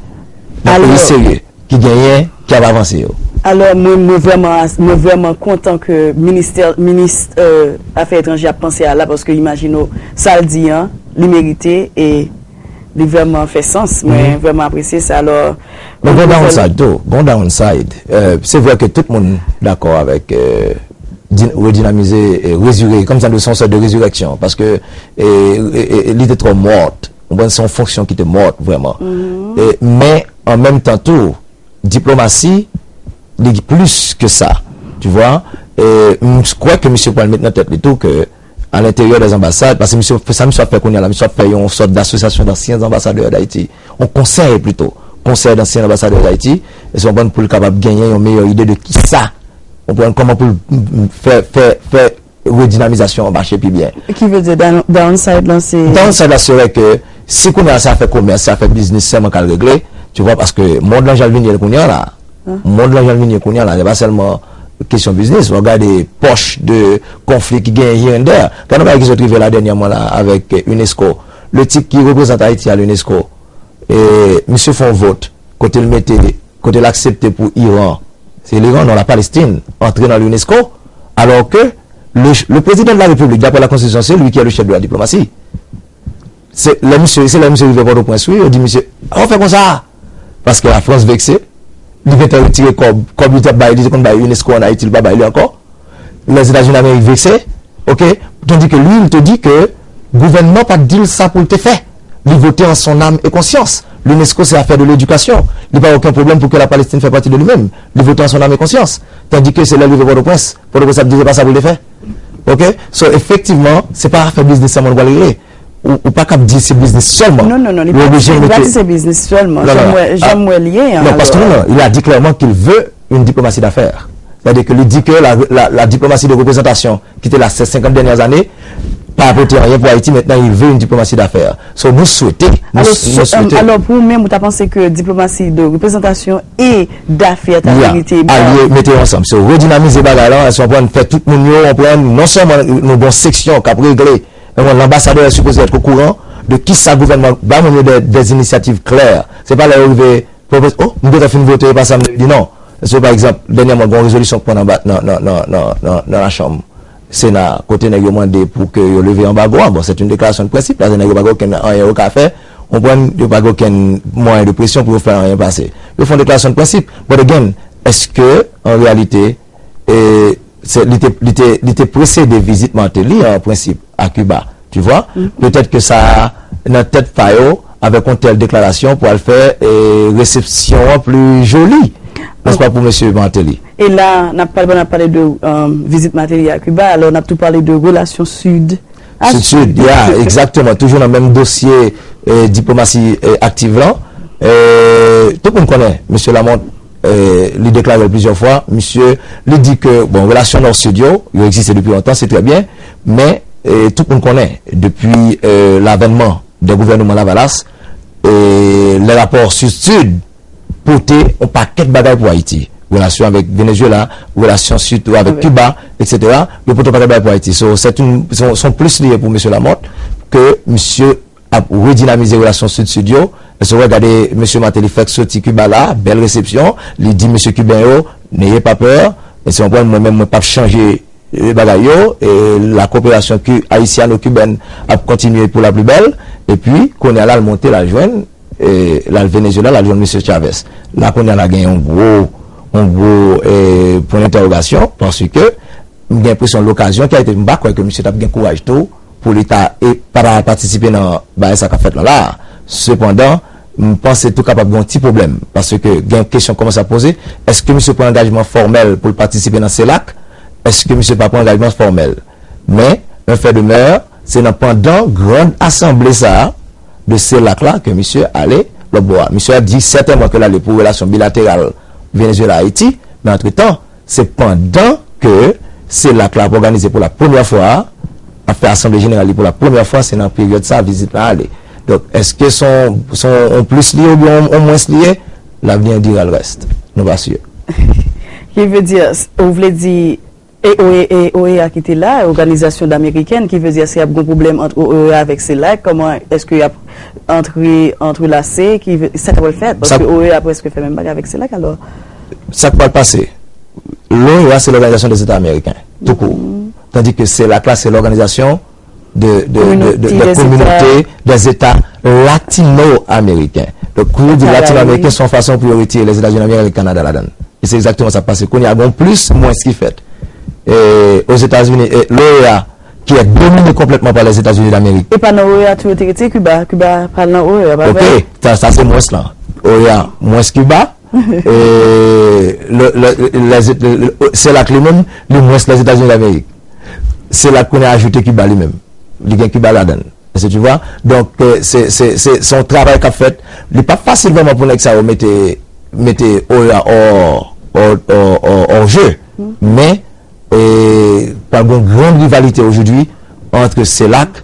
Nan peyi serye, ki genyen, ki ap avanse yo. Alò, mwen, mwen vrèman, mwen vrèman kontan ke ministè, minis, euh, afè etranjè ap panse a la, paske imajine w, sa l di an, li merite e li vrèman fè sans. Mwen vrèman apresye sa. Alò, Men gon downside tou, gon downside. Euh, se vre ke tout moun dakò avèk, euh, din- redinamize, e rezire, kòm sa nou di, se yon sòt de rezirèksyon, paske, e, e, e, li te twò mòt. Ou konprann, se yon fonksyon ki te mòt, vrèman. E, men, an menm tan tou, diplomasi, li plis ke sa. Tu vois? E, m kwè ke misye pral met nan tèt li tou ke, à l'intérieur des ambassades, paske misye, sa misye ap fè kounye a la, misye ap fè yon sòt d'association d'anciens ambassadeurs d'Haïti. Yon konsèy plito. Konsèy d'anciens ambassadeurs d'Haïti. E se yon bon pou l kapab genyen yon meyè ide de kisa. Ou konprann, kòman pou l, m, m, fè, fè, fè redinamizasyon an mache pi byen. Ki vle di down- downside lan se Downside la serait que si kounye a se afè komès, se afè biznis sèlman k al regle, Tu vois, paske mond lan jan l vin ye kounye a la. Mond lan jan l vin ye kounye a la, se pa sèlman kesyon biznis. Ou gade pòch de konfli ki genyen here and there. Gade yon bagay ki sot rive la dènyèman la avèk, eh, unesco. Le tit ki reprezant Ayiti a l'unesco, eh, misye fè yon vot kote l mete, kote l aksepte pou Iran, se l'Iran, non, la Palestine, antre nan l'unesco, alors que le, le président de la République, d'après la Constitution, c'est lui qui est le chef de la diplomatie. Se lè misye, se lè misye rive Pòtoprens, wi, yo di misye, "An fè konsa!" Paske Lafrans vekse, li gentan retire kòb, kòb li t ap bay, li te konn bay unesco ann Ayiti, li pa bay li ankò. Lèzetazini Damerik vekse, oke, tandis que lui, il te dit que gouvènman pa t di l sa pou l te fè. Li vote an son âme et conscience. L'unesco, se afè de ledikasyon. Li pa okenn pwoblèm pou ke la Palestine fè pati de li menm. Li vote an son âme et conscience. Tandis que se lè l rive Pòtoprens, Pòtoprens ap di se pa sa pou l te fè. Oke? So, efektivman, se pa afè biznis sèlman nou pral regle. Ou, ou pa kab di se biznis sèlman. Non, non, non, li pa, li pa di se biznis sèlman. Non, non, non. Jan m wè, jan m wè l ye an. Non, paske non, non, il a dit clairement qu'il veut une diplomatie d'affaires. C'est-à-dire que li di ke la, la, la diplomasi de reprezantasyon ki te la ces cinquante dernières années pa pote anyen pou Ayiti, maintenant il veut une diplomatie d'affaires. So, nou swete, nou, alò, nou swete. Alò, pou ou menm, ou ta panse ke diplomasi de reprezantasyon e dafè ta merite, bon, alye, mete yo ansanm. So, redinamize bagay la, si w konprann, fè tout moun yo konprann, non sèlman nou gen yon seksyon k ap regle, men lanbasadè sipoze èt okouran de kisa gouvènman, ba moun yo des, des initiatives claires. Se pa lè yo rive, pwopos-, oh, m gentan fin vote, e pa sa m te di non. So, pa egzanp, dènyèman, gen yon rezolisyon k pran nan, nan, nan, nan, nan, nan, nan lachanm. Sena, kote nèg yo mande pou ke yo leve anbago a. Bon, c'est une déclaration de principe, paske nèg yo pa gen okenn anyen yo ka fè. Ou konprann, yo pa gen okenn mwayen de presyon pou yo fè anyen pase. Yo fè yon deklarasyon de prensip. But again, èske, an reyalite, e, se, li te, li te, li te presede vizit Martelly, an prensip, a Kiba? Tu vois? Petèt ke sa nan tèt pa yo, avèk yon tèl deklarasyon, pou al fè, e, resepsyon an pli joli, nèspa, pou mesye Martelly? E la, n ap pale, pandan n ap pale de, um, vizit Martelly a Kiba, alò n ap tou pale de relasyon sid a sid. Sid, yeah, egzakteman. Toujou nan menm dosye, e, diplomasi, e, aktiv lan. E, tout moun konnen, mesye Lamothe, e, li deklare l plizyè fwa, misye, li di ke, bon, relasyon nò-sid yo, yo egziste depi lontan, se trè byen, men, e, tout moun konnen, depi, e, lavènman de gouvènman Lavalas, e, lè rapò sid-sid pote yon pakèt bagay pou Ayiti. Relasyon avèk Venezuela, relasyon sitou avèk Kiba, etsetera. Yo pote yon pakèt bagay pou Ayiti. So, se yon, se yon, se yon plis li ye pou mesye Lamothe, ke misye ap redinamize relasyon sid-sid yo. Èske w gade mesye Martelly fèk soti Kiba la, bèl resepsyon, li di mesye kiben yo, "N'ayez pas peur", e se yon pwen mwen menm mwen p ap chanje, e, bagay yo, e la coopération cu-, haïtiano-cubaine ap kontinye pour la plus belle, epi kounye a la l monte, l al jwenn, e, l al Venezuela, l al jwenn mesye Chavez. La kounye a la gen yon gwo, yon gwo, e, pwen dentèwogasyon, paske m gen enpresyon lokazyon ki a ete, m pa kwè ke misye t ap gen kouraj tou pou li ta, e, pa ta patisipe nan bagay sa k ap fèt la la. Sepandan, m panse tou kapab gen yon ti pwoblèm, paske gen kesyon kòmanse ap poze, èske misye pran angajman fòmèl pou l patisipe nan CELAC? Èske misye pa pran angajman fòmèl? Men, un fait demeure, se nan pandan grand asanble sa a, de CELAC la, ke misye ale lòt bò a. Misye a di sètènman ke l ale pou relasyon bilateral Venezuela-Ayiti, men antretan, se pandan ke CELAC la ap òganize pou la premyè fwa, ap fè asanble jeneral li pou la premyè fwa, se nan peryòd sa a vizit la ale. Donk, èske se yon, se yon plis li ye oubyen yon, yon mwens li ye? L'avenir dira le reste. Nou pa si. Ki vle di, ou vle di, e O E A, e O E A ki te la, Organisation d'Américaines, ki vle di èske y ap gen pwoblèm ant O E A avèk CELAC, kòman èske y ap antre, antrelase, ki vle, sa k ap fèt? Paske O E A prèske fè menm bagay avèk CELAC, alò. Sa k pral pase? L'O E A, c'est l'Organisation des États américains, tout court. Tandis que CELAC la, c'est l'organisation de, de, de, de, des communautés des États latino-américains. Donk, kou yo di latino-ameriken, se yon fason pou yo retire Lèzetazini Damerik avèk Kanada ladan l. E se egzakteman sa k pase. Kounye a, gen yon plis mwens ki fèt. E, Ozetazini, e, l'O E A, qui est dominée complètement par les États-Unis d'Amérique. E pa nan O E A tou yo te retire Kiba. Kiba pa nan O E A, pa vre? Ok, sa, sa se mwens lan. O E A, mwens Kiba. E, le, le, le, le, CELAC li menm, li mwens Lèzetazini Damerik. CELAC kounye a ajoute Kiba li menm. Li gen Kiba ladan l. Èske tu vois? Donk, e, se, se, se, se yon travay k ap fèt. Li p ap fasil vrèman pou nèg sa yo mete, mete O E A hors, hors, hors, hors, hors jeu. Men, e, pral gen yon gran rivalite aujourd'hui entre CELAC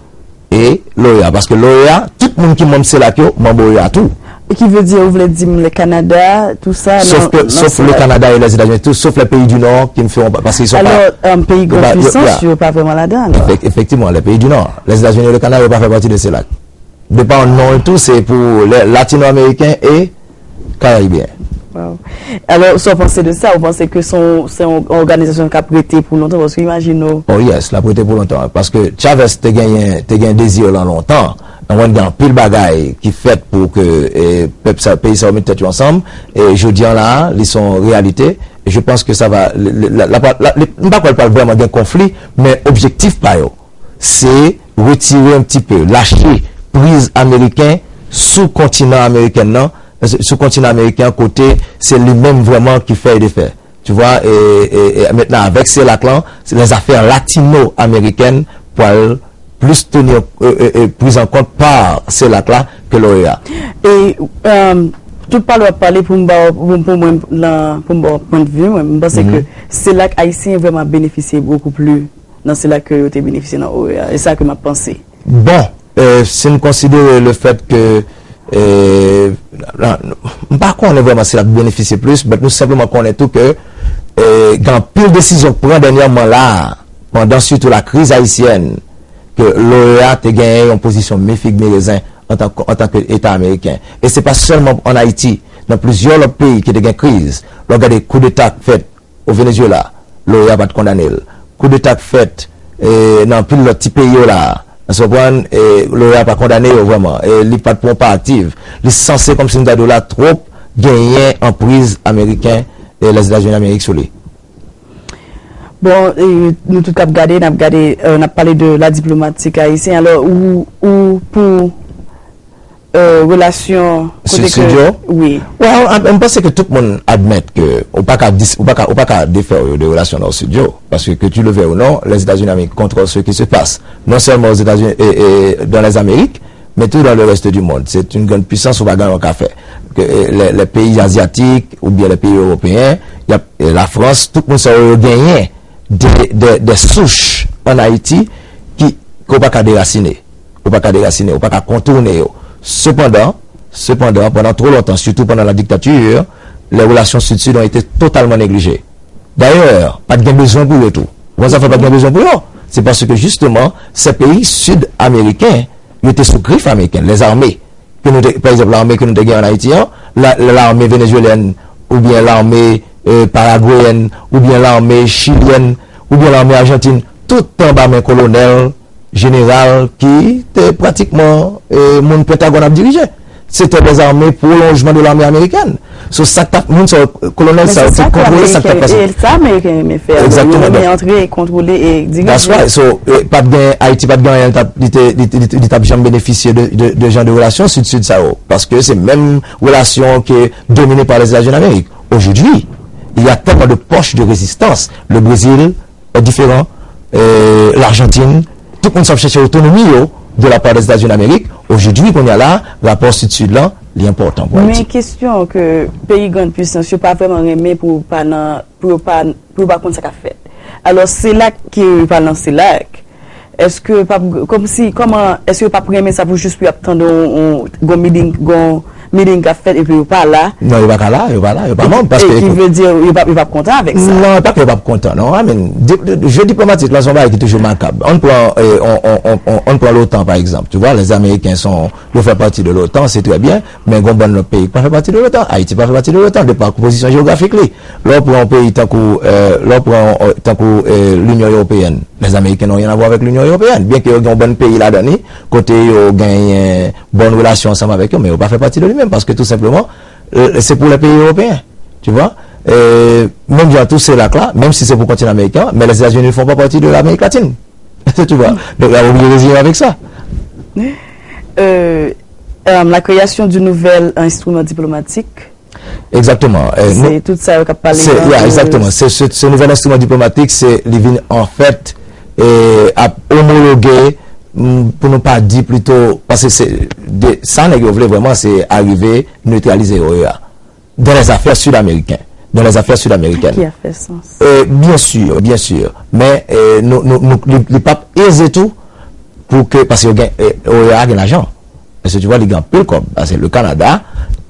e l'O E A. Paske l'O E A, tout moun ki manm CELAC yo, manm O E A tou. E ki vle di, ou vle di m le Canada, tout sa, Sauf nan, que, nan sauf sa le la. Canada et les États-Unis, tout sauf les pays du Nord qui ne feront pas, parce qu'ils sont Alors, pas. euh, pays Yo pa- grande yo- puissance, yeah. Yo pas vraiment là-dedans. Alors. Effect- Effectivement, les pays du Nord, les États-Unis et le Canada ne font pas partie de CELAC. De par non et tout, c'est pour les latino-américains et caribéens. Wow. Alors, ça, vous pensez de ça? Vous pensez que c'est une organisation qui a prêté pour longtemps? Parce que imaginez. Oh yes, la prete pou lontan. Paske Chavez te genyen, te gen dezi lan lontan. Mwen gen anpil bagay ki fèt pou ke e, pèp sa, peyi sa yo met tèt yo ansanm. E jodi an la, li se yon reyalite. E je pense que ça va, le- le- la, la, la, le- m pa kwè l pral vrèman gen konfli, men objektif pa yo, se retire un petit peu, lache priz ameriken sou kontinan ameriken nan, sou kontinan ameriken kote se li menm vrèman ki fè e defè. Tu vois, et, et, et maintenant avec CELAC lan, les affaires latino-américaines pral plus tenir euh, euh, euh, prise en compte par CELAC la que l'OEA. E euh, tout pale w ap pale pou m ba w- pou, pou mwen nan pou m ba w pwen de vi mwen, m panse ke CELAC ayisyen vrèman benefisye bokou pli nan CELAC ke yo te benefisye nan OEA. E sa ke m ap panse. Bon, euh, si nou konsidere le fèt ke euh, la- m pa konnen vrèman si l ap benefisye plis, but nou senpleman konnen tou ke euh, gen anpil desizyon k pran dènyèman la, pandan sitou la kriz ayisyèn, ke l'OEA te genyen yon pozisyon mi fig mi rezen antan antan ke Eta ameriken. E se pa sèlman an Ayiti, nan plizyè lòt peyi ki te gen kriz. Lè w gade koudeta k fèt o Venezuela, l'OEA pa t kondane l. Koudeta k fèt e, nan anpil lòt ti peyi yo la, ou konprann, e, l'OEA pa kondane yo vrèman. E, li pa t pran pa aktif. Li sanse kòmsi m ta di w la twòp genyen anpriz ameriken e Lèzetazini Amerik sou li. Bon, e, nou tout k ap gade, n ap gade, euh, n ap pale de la diplomatik ayisyen. Alò, ou, ou pou euh, relasyon Sou kote ke Sud yo? Wi. Well, m, m panse ke tout moun admèt ke ou pa ka dis, ou pa ka, ou pa ka defè yo de relasyon Nò-Sid yo, paske que tu le veuilles ou non, les États-Unis d'Amérique contrôlent ce qui se passe, non seulement aux États-Unis et, et dans les Amériques, mais tout dans le reste du monde. C'est une grande puissance, ou pa gen anyen ou ka fè. Que, euh, les, les pays asiatiques ou bien les pays européens, y a, euh, la France, tout moun sa yo genyen de, de, de souch an Ayiti ki, ke w pa ka derasine. Ou pa ka derasine, ou pa ka kontourne yo. Sepandan, sepandan, pandan twò lontan, sitou pandan la dictature, les relations Sud-Sud ont été totalement négligées. D'ailleurs, pa t gen bezwen pou yo tou. Ou konn sa fè pa t gen bezwen pou yo? Se paske justement, ces pays sud-américains, yo te sou grif ameriken, les armées ke nou te, pa egzanp, lame ke nou te gen an Ayiti an, la, lame venezuelyèn, oubyen lame euh, paragweyèn, oubyen lame chilyèn, oubyen lame ajantin, tout anba men kolonèl, jeneral ki te pratikman euh, moun Pentagòn ap dirije. Se te dèzame pwolonjman de lame amerikèn. So sa k t ap, moun sa yo, kolonèl sa yo te kontwole sa k t ap pase. E sa ameriken renmen fè. Yo renmen antre, kontwole e dirije. That's right. So pa t gen, Ayiti pa t gen anyen li t ap janm benefisye de jan de relasyon Sid-Sid sa yo. Paske se menm relasyon ke dominé par les États-Unis d'Amérique. Aujourd'hui, il y a tellement de poches de résistance. Le Brésil est différent, euh, l'Argentine, tout moun sa ap chèche otonomi yo de la part des États-Unis d'Amérique. Aujourd'hui, kounye a la, rapò Sid-Sid lan, li enpòtan pou Ayiti. Men kesyon ke peyi grann pwisans yo pa vrèman renmen pou yo pa nan, pou yo pa, pou yo pa konn sa k ap fèt. Alò, CELAC ki yo pa nan CELAC, èske p ap, kòmsi, kòman, èske yo p ap renmen sa pou jis pou y ap tande yon, yon, yon meeting, yon meeting k ap fèt epi yo pa la? Non, yo pa ka la, yo pa la, yo pa manm, paske. E ki vle di yo p ap, yo p ap kontan avèk sa. Non, pa ke yo p ap kontan, non. I mean, di, di, jeu diplomatique la, se yon bagay ki toujou makab. Ann pran, eh, on, on, on, on, ann pran l'OTAN, pa egzanp. Tu vois, les Américains sont, yo fè pati de l'OTAN, c'est très bien, men gon bann lòt peyi ki pa fè pati de l'OTAN. Ayiti pa fè pati de l'OTAN, de pa pozisyon jewografik li. Lè w pran yon peyi tankou, eh, lè w pran, eh, tankou, eh, l'Union européenne, les Américains n'ont rien à voir avec l'Union européenne. Byen ke yo gen yon bann peyi ladan li, kote yo genyen bòn relasyon ansanm avèk yo, men yo pa fè pati de li menm, paske tou senpleman, eh, se pou lè peyi ewopeyen, tu vois. Eh, menm jan tou CELAC la, menm si se pou kontinan ameriken an, men les États-Unis ne font pas partie de l'Amérique latine. Tu vois. Donk, la oblije reziye avèk sa. Euh, euh, la création d'une nouvelle instrument diplomatique. Exactement. Eh, Se tout sa yo k ap pale. Se, yeah, exactement. Se, se, se nouvel enstriman diplomatik, se li vin anfèt eh, ap omologe, mm, pou nou pa di plito, paske se, de, sa nèg yo vle vrèman, se arive netralize OEA. Dans les affaires sud-américaines. Dans les affaires sud-américaines. Ki ap fè sans. Eh, bien sûr, bien sûr. Men eh, nou, nou, nou, li, li p ap eze tou pou ke, paske yo gen, eh, OEA gen lajan. Paske tu vois, li gen anpil kòb. Paske le Canada,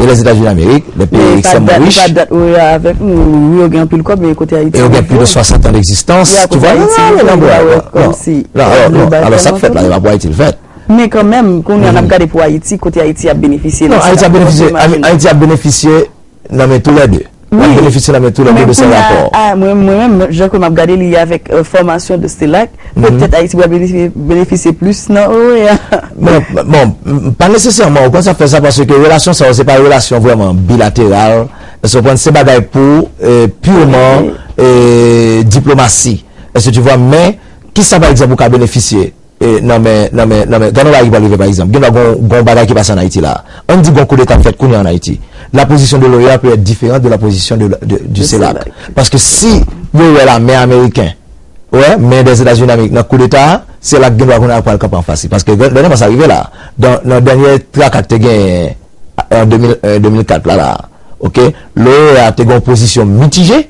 E Lèzetazini Damerik, de peyi ekstrèmman rich. Men pa dat, pa dat, wi, avèk nou, wi, yo gen anpil kòb, men kote Ayiti rive? E yo gen plis de swasant an d'egzistans. Wi, a kote Ayiti rive, yo wè kòmsi global tèlman. Non, non, non, alò, sa k fèt la, se pa pou Ayiti l fèt. Men kanmenm, kounye a, n ap gade pou Ayiti, kote Ayiti ap benefisye nan sa. Non, Ayiti ap benefisye, Ayiti ap benefisye nan men toulède. L ap benefisye nan men toulède de se rapò. Men kounye a, mwen, mwen menm, jan ke m ap gade li avèk, euh, fòmasyon de CELAC, petèt Ayiti pral benefisye, benefisye plis nan O E A. Bon, bon, m, pa nesesèman, ou konn sa k fè sa, paske relasyon sa yo, se pa relasyon vrèman bilateral. Èske w konprann? Se bagay pou, euh, purman, euh, diplomasi. Èske tu vois? Men, kisa, pa egzanp, ou ka benefisye? E, nan men, nan men, nan men, gade yon bagay ki pral rive, pa egzanp. Gen dwa gon, gon bagay ki pase ann Ayiti la. Ann di gon koudeta k fèt kounye a ann Ayiti. La position de l'O E A peut être différente de la position de, de, du CELAC. Paske si yo wè lamè ameriken, wè, men Dèzetazini Damerik nan koudeta a, CELAC gen dwa kounye a pral kanpe anfas li. Paske dènyèman sa rive la. Nan, nan dènye traka k te genyen, an de mil, euh, de mil kat la, la, oke, l'O E A te gen yon pozisyon mitije,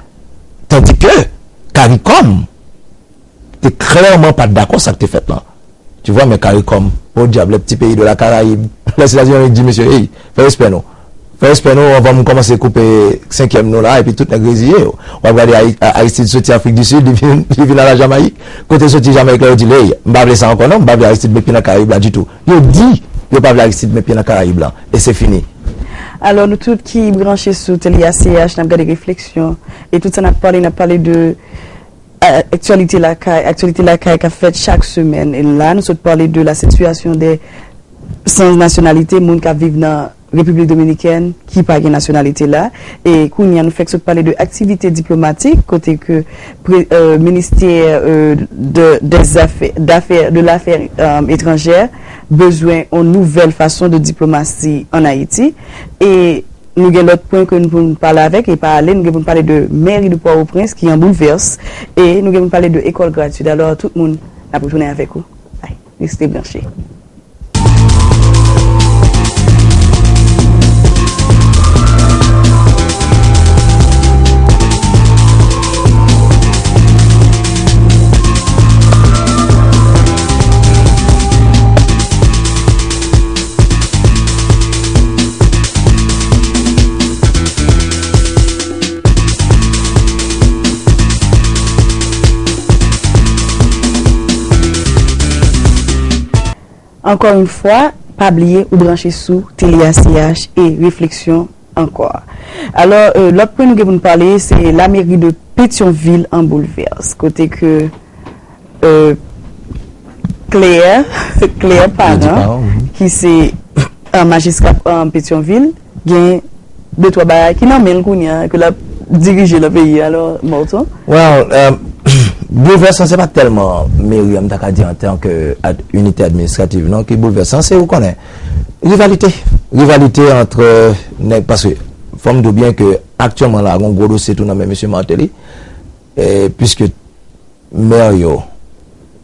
tandike CARICOM te klèman pa t dakò sa k te fèt lan. Tu vois, men CARICOM, podyab, les petits pays de la Caraïbe, Lèzetazini di, mesye, hey, fè respè nou. Fè respè nou anvan m kòmanse koupe senkyèm nou la, epi tout nèg reziye yo. W ap gade Ari-, A-, Aristide soti Afrik di Sid, li vin, li vin a la Jamayik. Kote l soti Jamayik la, yo di l, hey, m pa vle sa ankò non, m pa vle Aristide met pye nan Karayib la ditou. Yo di, yo pa vle Aristide met pye nan Karayib la, e se fini. Alò, nou tout ki branche sou Tele A C H, n ap gade refleksyon. E tout sa n ap pale, n ap pale de, a, aktyalite lakay, aktyalite lakay k ap fèt chak semèn. E la, nou sot pale de la sitiyasyon de sans nationalité, moun k ap viv nan Repiblik Dominikèn ki pa gen nasyonalite la. E kounye a, nou fèk sot pale de aktivite diplomatik, kote ke pre-, euh, ministè, euh, de, des affaires, d'affaires, de l'affaires, euh, étrangères bezwen yon nouvèl fason de diplomasi ann Ayiti. E nou gen lòt pwen ke nou pou n pale avèk, e pa ale, nou gen pou n pale de mèri de Pòtoprens ki an boulvès, e nou gen pou n pale de ekòl gratwit. Alò, tout moun, n ap retounen avèk ou. Ay, reste branche. Ankò yon fwa, pa bliye ou branche sou Tele A C H e refleksyon ankò. Alò, euh, lòt pwen nou gen pou n pale, se lameri de Petyonvil an boulvès, kote ke, euh, Claire, Claire Parent, ki se, euh, majistra, euh, Petyonvil, gen de twa bagay ki nan men l kounye a, ke l ap dirije nan peyi a, alò, Morton? Well, euh, boulvès lan, se pa tèlman meri an, m ta ka di, antanke ad-, inite administrativ, non, ki boulvès lan, se, ou konnen, rivalite. Rivalite ant nèg, paske fò m di w byen ke aktyèlman la, gon gwo dosye tou nan men mesye Martelly, e, piske mè yo,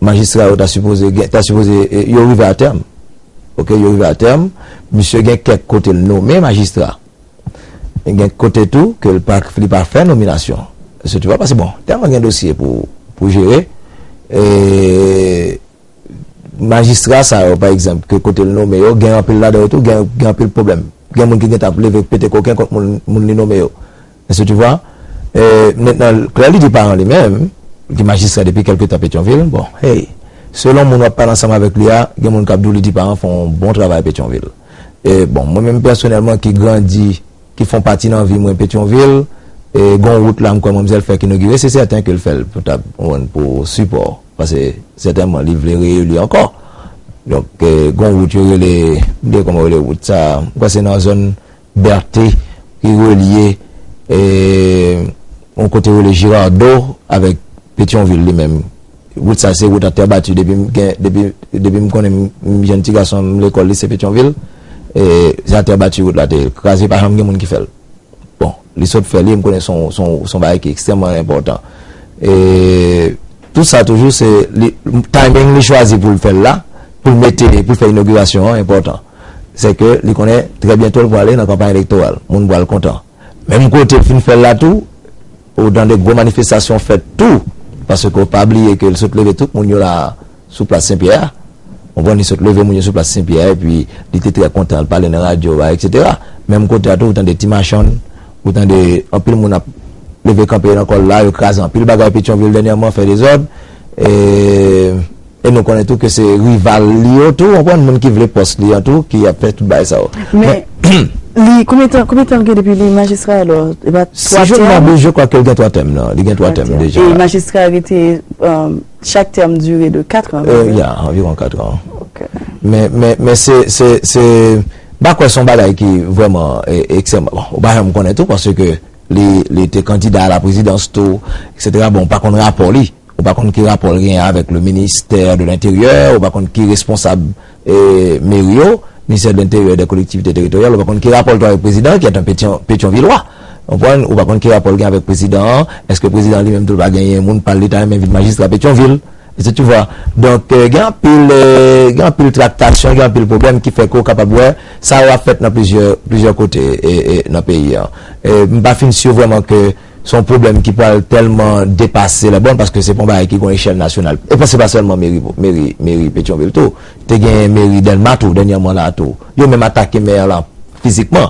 majistra yo ta sipoze gen, ta sipoze, e, yo rive a tèm. Oke, yo rive a tèm. Misye gen kèk kote l nome majistra. Gen kote tou ke l pa, li pa fè nominasyon. Se tu vois, paske bon, tèlman gen dosye pou, pou jere. E, majistra sa yo, pa egzanp, ke kote l nome yo, gen anpil ladan yo tou, gen, gen anpil pwoblèm. Gen moun ki gentan ap leve pete koken kont moun, moun li nome yo. Èske tu vois? E, mentnan, Claire Lydie Parent li menm, ki majistra depi kèlke tan Petyonvil, bon, hey, selon moun w ap pale ansanm avèk li a, gen moun k ap di w Lydie Parent fè yon bon travay Petyonvil. E, bon, mwen menm pèsonèlman ki grandi, ki fè yon pati nan vi mwen Petyonvil, e, gon wout la, m kwè manmzèl fèk inogire, se sèten ke l fè l pou ta, pou sipò, paske sètènman, li vle reyeli ankò. Donk, e, gon wout yo rele, m bliye kòman yo rele wout sa, m kwè se nan zòn Berthe, ki relye, e, yon kote rele Girardot avèk Petyonvil li menm. Wout sa se wout atè bati depi m gen, depi, depi m konnen m, m jèn ti gason, m lekòl lise Petyonvil. E, se atè bati wout la te ye. Kraze, pa janm gen moun ki fè l. Bon, li sot fè li, m konnen se yon, se yon, se yon bagay ki ekstrèmman enpòtan. E, tout sa toujou se li, timing li chwazi pou l fè l la, pou l mete, pou l fè inogirasyon an enpòtan. Se ke li konnen trè byento l pwale nan kanpay elektoral. Moun pral kontan. Menm kote l fin fè l la tou, ou tande gwo manifestasyon fèt tou, paske w pa bliye ke l sot leve tout moun yo la sou plas Senpyè a. Konprann, li sot leve moun yo sou plas Senpyè, epi li te trè kontan, l pale nan radyo, bagay, etsetera. Menm kote a tou, ou tande Ti Machann, ou tande anpil moun ap leve kanpe nan kò l la, yo kraze anpil bagay Petyonvil dènyèman, fè dezòd. E, e nou konnen tou ke se rival li yo tou, konprann, moun ki vle pòs li an tou, ki ap fè tout bagay sa yo. Men, li, konbyen tan, konbyen tan l gen depi li majistra alò? E pa twa tèm? Si je ne m'abuse, je crois ke l gen twa tèm nan. Li gen twa tèm deja. E majistra rete, um, chak tèm dire de kat an? Euh, ya, anviwon kat an. Ok. Men, men, men se, se, se, m pa kwè se yon bagay ki vrèman, e, ekstrèm. Bon, ou pa janm konnen tou, paske li, li te kandida a la prezidans tou, etsetera. Bon, ou pa konn rapò li. Ou pa konn ki rapò l genyen avèk le ministè de l'Intérieur, ou pa konn ki responsab, e, meri yo, ministè de l'Intérieur et des Collectivités Territoriales, ou pa konn ki rapò l tou avèk prezidan an, ki est un Pétion, Pétyonvilwa. Ou konprann? Ou pa konn ki rapò l gen avèk prezidan an, èske prezidan an li menm tou l pa genyen moun pa l li ta renmen vin majistra Petyonvil? Est-ce que tu vois? Donk, e, gen anpil, e, gen anpil traktasyon, gen anpil pwoblèm ki fè ke w kapab wè sa yo ap fèt nan plizyè, plizyè kote, e, e, nan peyi an. E, m pa fin si vrèman ke se yon pwoblèm ki pral tèlman depase lèbòn, paske se pa yon bagay ki gon echèl nasyonal. E pa, se pa sèlman meri, meri, meri Petyonvil tou. Te gen meri Dèlma tou, dènyèman la tou. Yo menm atake mè a la fizikman.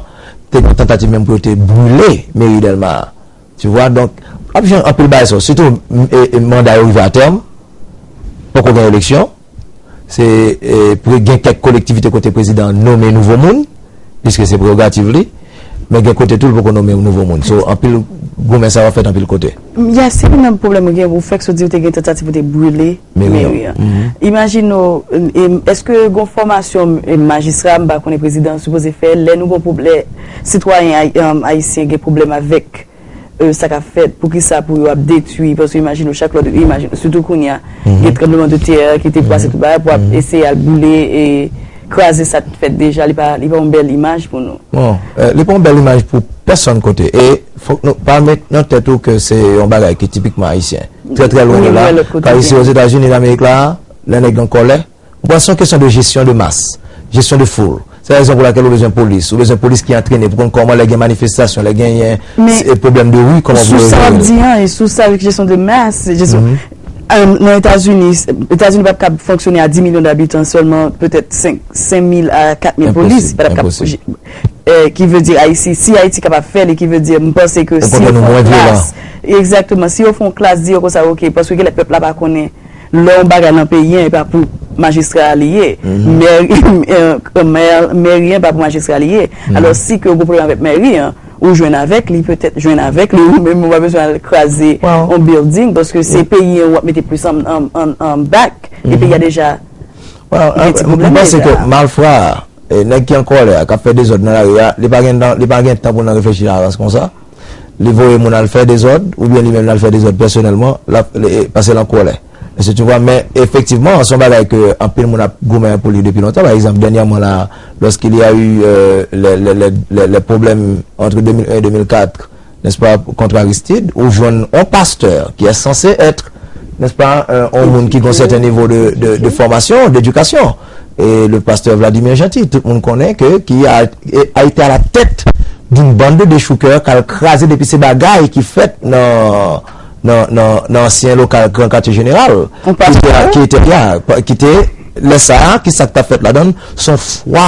Te gen tantativ menm pou yo te brile meri Dèlma a. Tu vois, donk, ap jwenn anpil bagay sa yo. Sitou, e, e, manda yo rive a tèm, poko gen eleksyon. Se, e, pou gen kèk kolektivite kote prezidan an nonmen nouvo moun, piske se prerogativ li, men gen kote tou l poko nonmen nouvo moun. So, anpil goumen sa yo ap fèt anpil kote. Ya, se menm pwoblèm ou gen, ou fèk sot di ou te gen tantativ pou te brile meri an. Imajine w, e, èske gon fòmasyon, e, majistra, m pa konnen, prezidan an sipoze fè, lè nou gon pwoblè, sitwayen ay-, ayisyen gen pwoblèm avèk e, sa k ap fèt, poukisa pou yo ap detwi, paske imajine w chak lòt, imajine, sitou kounye a, gen tranbleman de tè ki te pase tout bagay pou ap eseye al boule e kraze sa t fèt deja, li pa, li pa yon bèl imaj pou nou. Bon, e, li pa yon bèl imaj pou pèsonn kote. E fòk nou pa met nan tèt ou ke se yon bagay ki tipikman ayisyen. Trè, trè lwen de la. Ka isi Ozetazini Damerik la, lè nèg an kòlè, Bon, se yon kesyon de jesyon de mas, jesyon de foul. Se rezon pou lakèl ou bezwen polis. Ou bezwen polis ki antrene pou konn kòman lè gen manifestasyon, lè genyen pwoblèm de ri, kòman pou yo jere l. Sou sa w ap di an, e sou sa avèk jesyon de mas, jesyon, nan Etazini, Etazini p ap kab fonksyone a dis milyon d'abitan, sèlman petèt senk, senk mil a kat mil polis. Pa t ap kab, e, ki vle di Ayiti, si Ayiti kapab fè l, e ki vle di, m panse ke si yo fè yon klas, egzakteman, si yo fè yon klas, di yo konsa, oke, paske genlè pèp la pa konnen lè yon bagay nan peyi an, e pa pou majistra a li ye. Mè, mè, mèri an pa pou majistra li ye. Alò, si ke w gen pwoblèm avèk mèri an, ou jwenn avèk li, petèt jwenn avèk li, ou menm ou pa bezwen al kraze yon building, paske se peyi an w ap mete plis an, an, an, an back, e peyi a deja gen ti pwoblèm deja. Mwen panse ke malfra a, e, nèg ki an kòlè a, k ap fè dezòd nan lari a, li pa gen tan, li pa gen tan pou l nan reflechi nan avans konsa. Li voye moun al fè dezòd, oubyen li menm l al fè dezòd pèsonèlman, l ap, e, paske l an kòlè. Èske tu vois? Men efektivman, se yon bagay ke anpil moun ap goumen pou li depi lontan. Pa egzanp, dènyèman la, lorsqu'il y a eu, euh, les, les, les, les, les problèmes entre deux mille un et deux mille quatre, n'est-ce pas, contre Aristide, ou jwenn yon pastè ki est censé être, n'est-ce pas, euh, yon moun ki gen yon sèten nivo de, de, de fòmasyon, d'edikasyon. E le pasteur Vladimir Jeanty, tout moun konnen ke, ki a, a été à la tête d'une bande de déchoukeurs k al kraze depi se bagay ki fèt nan, nan, nan, nan ansyen lokal Gran Katye Jeneral, ki te, ki te, ya, ki te, lè sa a, ki sa k t ap fèt ladan l, se yon fwa.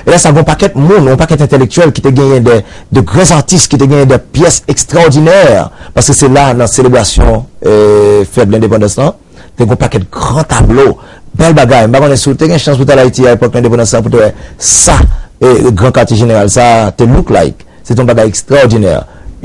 E lè sa a, gen yon pakèt moun, yon pakèt entèlektyèl ki te genyen de, de gran atis, ki te genyen de pyès ekstraòdinè, paske se la, nan selebrasyon, e, fèt lendepandans lan, te gen yon pakèt gran tablo, bèl bagay. M pa konnen si w te gen chans pou w t al Ayiti a epòk lendepandans lan pou w te wè sa, e, Gran Katye Jeneral sa te look like. Se te yon bagay ekstraòdinè.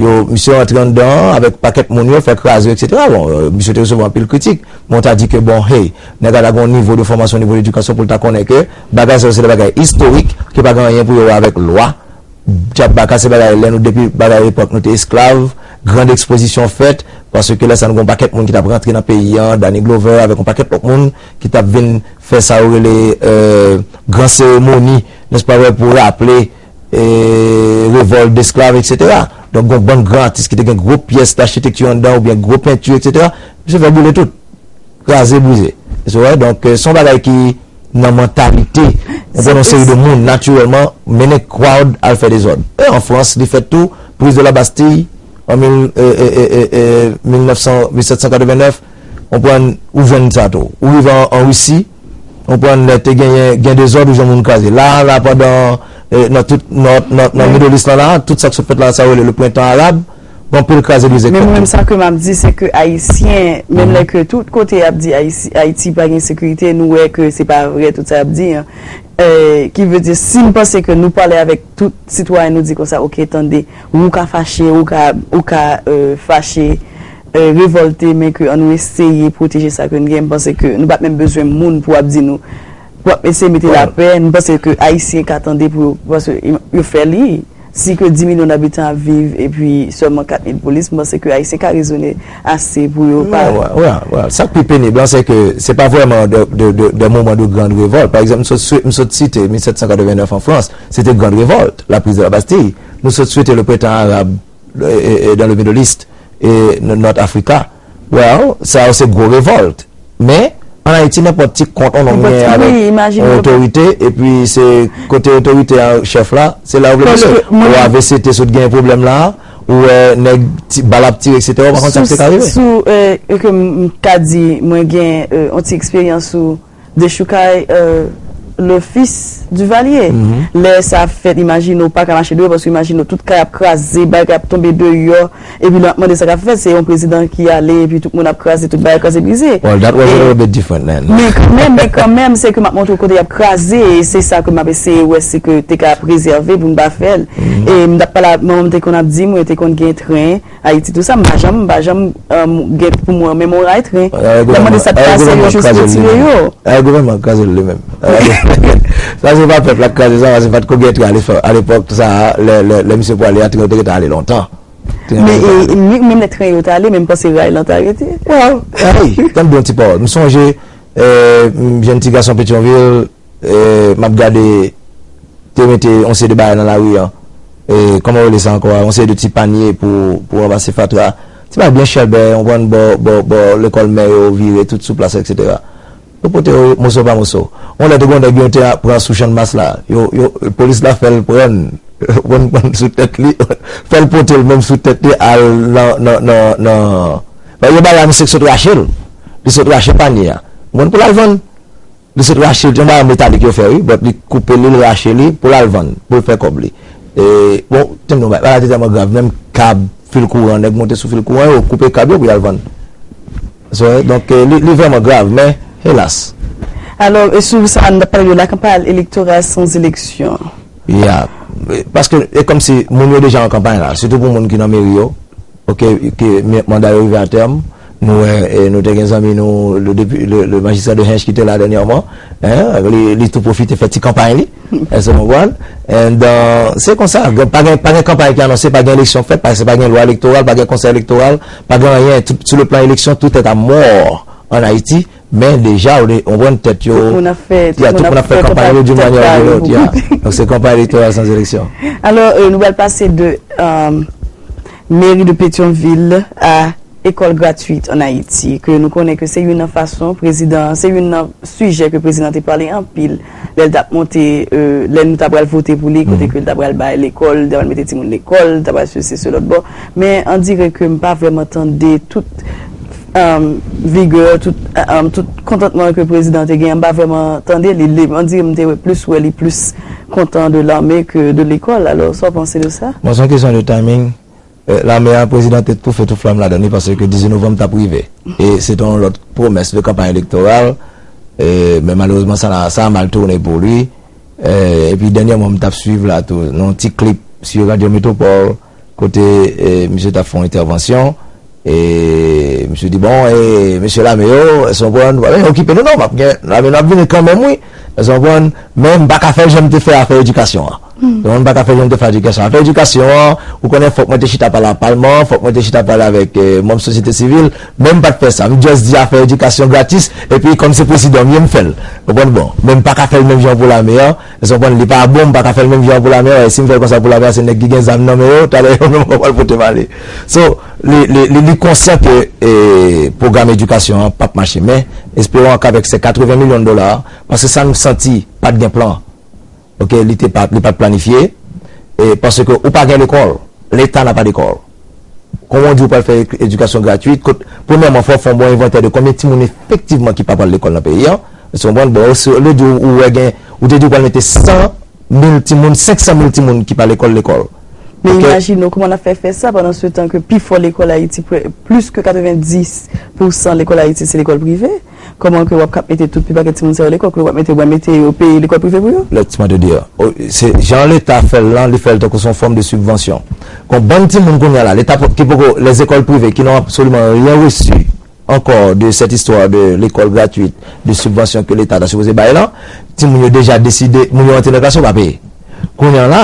Yo, misye rantre anndan an avèk pakèt moun yo, fè kraze yo, etsetera. Bon, e, misye te resevwa anpil kritik, men w ta di ke, bon, hey, nèg la ta gen yon nivo de fòmasyon, nivo de edikasyon pou l ta konnen ke bagay sa yo se de bagay istorik, ke pa gen anyen pou yo wè avèk lwa. Djab baka se bagay lè nou, depi bagay epòk nou te esklav, grand ekspozisyon fèt, paske lè sa a nou gen yon pakèt moun ki t ap rantre nan peyi an, Danny Glover avèk yon pakèt lòt moun ki t ap vin fè sa yo rele, e, gran seremoni, nèspa, pou raple, e, revòlt desklav, etsetera. Donk, gen yon bann gran atis ki te gen gwo pyès dachitekti anndan oubyen gwo penti, etsetera. Misye fè boule tout. Kraze, brize. It's alright. Donk, e, se yon bagay ki nan mantalite yon bon seri de moun, natirèlman, mennen crowd al fè dezòd. E an Frans, li fèt tou, prise de la Bastille, an mil, e, e, e, e, e, mil nèf san, mil sèt san katrevennèf, ou pran, ou jwenn sa tou. Ou rive an, an Risi, Ou konprann, lè te genyen, gen dezòd, ou jwenn moun kraze. La, la, pandan, eh, nan tout, nan, nan, nan Middle East lan la, tout sa k sot fèt la, sa yo rele le prentan arab, gen anpil kraze brize k Men fèt mwen menm tou. Sa ke m ap di, se ke Ayisyen, menm lè ke tout kote y ap di Ayiti, Ayiti pa gen sekirite, nou wè ke se pa vre tout sa y ap di an. Eh, ki vle di, si m panse ke nou pale avèk tout sitwayen, nou di konsa, oke, tande, ou ka fache, ou ka, ou ka eh, fache, eh, revòlte, men ke ann nou eseye pwoteje sa ke n gen. M panse ke nou pa t menm bezwen moun pou ap di nou, pou ap eseye mete lapè. M panse ke Ayisyen ka tande pou yo, paske yo fè li. Si ke dis milyon d'abitan ap viv epi sèlman kat mil polis, m panse ke Ayisyen ka rezone ase pou yo pa. Well, well, well, well. Sa k pi penib lan, se ke se pa vrèman de, de, de, de moman de grande révolte. Pa egzanp, m sot, swi- m sot site mil sèt san katrevennnèf an Frans, se te grande révolte, la prise de la Bastille. Nou sot swete le printemps arabe e, e, e, dans le Middle East e n- North Africa. Well, sa yo se gwo revòlt. Men, ann Ayiti, nenpòt ti kont on nonm Nenpòt gen ti- avèk wi, imajine on w. otorite, epi se kote otorite a chèf la, se la ou vle Paske mete. mwen- Ou A V C te sot gen pwoblèm la, ou wè nèg ti bal ap tire, et cetera. Ou pa konn sa k te ka rive. Sou, eh, ke m m ka di, mwen gen eh, on ti eksperyans sou dechoukay eh, le fils Duvalier. Lè sa fèt, imajine w pa ka mache deyò, paske imajine w tout kay ap kraze, bagay ap tonbe deyò, epi lè w ap mande sa k ap fèt, se yon prezidan ki ale, epi tout moun ap kraze, tout bagay kraze brize. Well, that was a E- little bit different then. Men kanmenm, men kanmenm, se ke m ap montre w kote y ap kraze, e se sa ke m ap eseye wè, se ke te ka prezève pou n pa fè l. E m t ap pale ak manman m, te konn ap di m, mwen te konn gen tren, Ayiti, tou sa, m pa janm, m pa janm um, gen pou mwen menm on ray tren. Lè m mande sa k pase, yo jis retire yo. Ay, gouvènman k kraze l li menm. Sa se pa pèp la k kraze sa, se pa t ko gen tren alepòk sa, lè, lè, lè misye pwale a, tren yo te gentan ale lontan. Tren yo Men gentan ale. e, menm lè tren yo t ale, men m panse ray lan ta rete. Well, hey, tann bon ti pawòl. M sonje, eh, m jèn ti gason Petyonvil, eh, m ap gade, te mete yon seri de bagay nan lari an. Eh, kòman yo rele sa ankò a? Yon seri de ti panye pou, pou ranmase fatra. Ti bagay byen chèlbè, yon grann bò, bò, bò lekòl mè yo vire tout sou plas, et cetera. Yo pote yo moso pa moso. Yon lè te gen yon nèg yo te pran sou Channmas la. Yo, yo, polis la fè l pran. Pran, pran sou tèt li. Fè l pote l menm sou tèt li al nan, nan, nan, nan. Bon, yo bay a misye k sot rache l. Li sot rache panye a. Ou konn pou l al vann. Li sot rache l, te yon bagay metalik yo fè, wi. But li koupe li, li rache li, pou l al vann, pou l fè kòb li. E, bon, tande yon bagay, bagay la te tèlman grav, menm kab, fil kouran, nèg monte sou fil kouran yo, koupe kab yo pou y al vann. So, donk, eh, li, li vrèman grav, men, helas. Alò, e sou sa, n ap pale de la campagne électorale sans élection. Ya. Paske, e kòmsi moun yo deja an kanpay la, sitou pou moun ki nan meri yo, oke, ke me- manda yo rive a tèm, nou wè, eh, nou te gen zanmi nou, le, depi, le, le magistrat de Hinche ki te la dènyèman, hein, li, li tou pwofite fè ti kanpay li. Èske w konprann? And, uh, se konsa, gen- pa gen, pa gen kanpay ki anonse, pa gen eleksyon fèt, paske pa gen lwa elektoral, pa gen konsèy elektoral, pa gen anyen. Tout, sou le plan eleksyon, tout est à mort en Haïti, men deja, ou de- ou konprann tèt yo, Tout moun ap fè, tout ya, tout moun moun ap ap fè fè kanpay yo d'une tèt manière ou kare d'une pou autre, ya. koute. Donk se kanpay elektoral sans élection. Alò, eh, nou pral pase de um, meri de Petyonvil a ekòl gratwit an Ayiti, ke nou konnen ke se youn nan fason prezidan, se youn nan sijè ke prezidan te pale anpil lè l t ap monte, eh, lè nou ta pral vote pou li, kote ke l ta pral bay lekòl, li ta pral mete timoun lekòl, li ta pral sesi se lòt bò. Men on dirait ke m pa vrèman tande tout um, vigè, tout, um, tout kontantman ke prezidan te gen, m pa vrèman tande li. Li- On dirait m te wè- plis wè li plis kontan de lame ke de lekòl. Alò, sa w panse de sa? Bon, se yon kesyon de timing. Eh, lame a, prezidan te toufe tout flanm ladan li paske dizuit novanm t ap rive. E se te yon lòt pwomès de kanpay elektoral. Eh, men malerezman, sa, sa a mal tounen pou li. Eh, epi dènyèman, m t ap swiv la tou, nan yon ti klip sou Radio Métropole, kote eh, misye t ap fè yon entèvansyon. E misye di, bon, e mesye lame yo, èske w konprann, w ap okipe nou non, m ap gen, lame nou ap vini kanmenm, wi. Èske w konprann, men m pa ka fè l jan m te fè afè edikasyon an. Donk, m pa ka fè l jan m te fè edikasyon. Afè edikasyon an, ou konnen, fòk mwen te chita pale ak palman, fòk mwen te chita pale avèk eh, manm sosyete sivil, men m pa t fè sa. M just di afè edikasyon gratis, epi kòm se prezidan m ye, m fè l. Ou konprann, bon, men m pa ka fè l menm jan pou lame an. Èske w konprann, li pa bon, m pa ka fè l menm jan pou lame a, e si m fè l konsa pou lame a, se nèg ki gen zam nan men yo, talè yo menm ankò pral pote m ale. So, li, li, li, li konsyan ke eh, pwogram edikasyon an p ap mache, men esperon ke avèk se katreven milyon dola, paske sa nou santi pa t gen plan. Oke, li te pa, li pa t planifye, e paske ou pa gen lekòl, leta n'a pas d'école. Kòman w di w pral fè edikasyon gratwit, kot, premyèman, fò w fè yon bon envantè de konbyen timoun efektivman ki pa pral lekòl nan peyi an, Èske w konprann? Bon, si, olye di w, ou wè gen, ou te di w pral mete san mil timoun, senk san mil timoun ki pa lekòl, lekòl. Men imajine w kòman n ap fè fè sa, pandan se tan ke pifò lekòl Ayiti, pre- plis ke katrevenndis pousan lekòl Ayiti se lekòl prive. Kòman ke w ap ka mete tout pi pakèt timoun sa yo lekòl, ke w ap mete, w ap mete yo peye lekòl prive pou yo? Let me tell you, o, se jan Leta fè l lan, li fè l tankou se yon fòm de sibvansyon. Gon bann timoun kounye a la, Leta po- ki poko, les écoles privées qui n'ont absolument rien reçu encore de cette histoire de l'école gratuite, de subvention ke Leta ta sipoze bay lan, timoun yo deja deside, moun yo rantre nan klas yo pa peye. Kounye a la,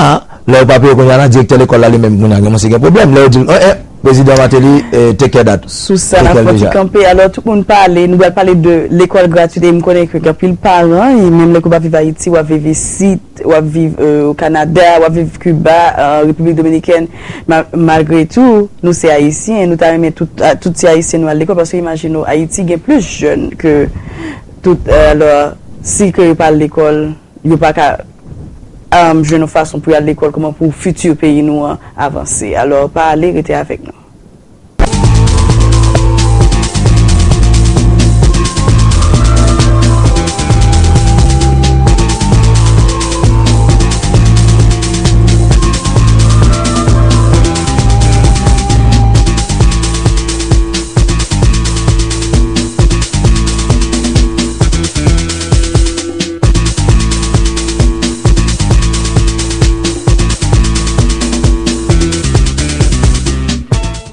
lè yo pa peye kounye a la, direktè lekòl la li menm kounye a kòmanse gen pwoblèm. Lè yo di l, eh, eh, prezidan Martelly, eh, take care that. Sou sa, n ap fè yon ti kanpe. Alò, tout moun pale, nou pral pale de lekòl gratwit, e m konnen ke gen anpil paran, e menm lè ke w pa viv Ayiti, w ap viv isit, w ap viv, euh, o Kanada, w ap viv Kiba, an Repiblik Dominikèn, ma- malgre tou, nou se Ayisyen, nou ta renmen tout, a- tout ti Ayisyen nou al lekòl, paske imajine w, Ayiti gen plis jèn ke tout, euh, alò, si ke yo pa al lekòl, yo pa ka, um, jwenn yon fason pou y al lekòl, kòman pou fiti peyi nou an avanse. Alò, pa ale, rete avèk nou.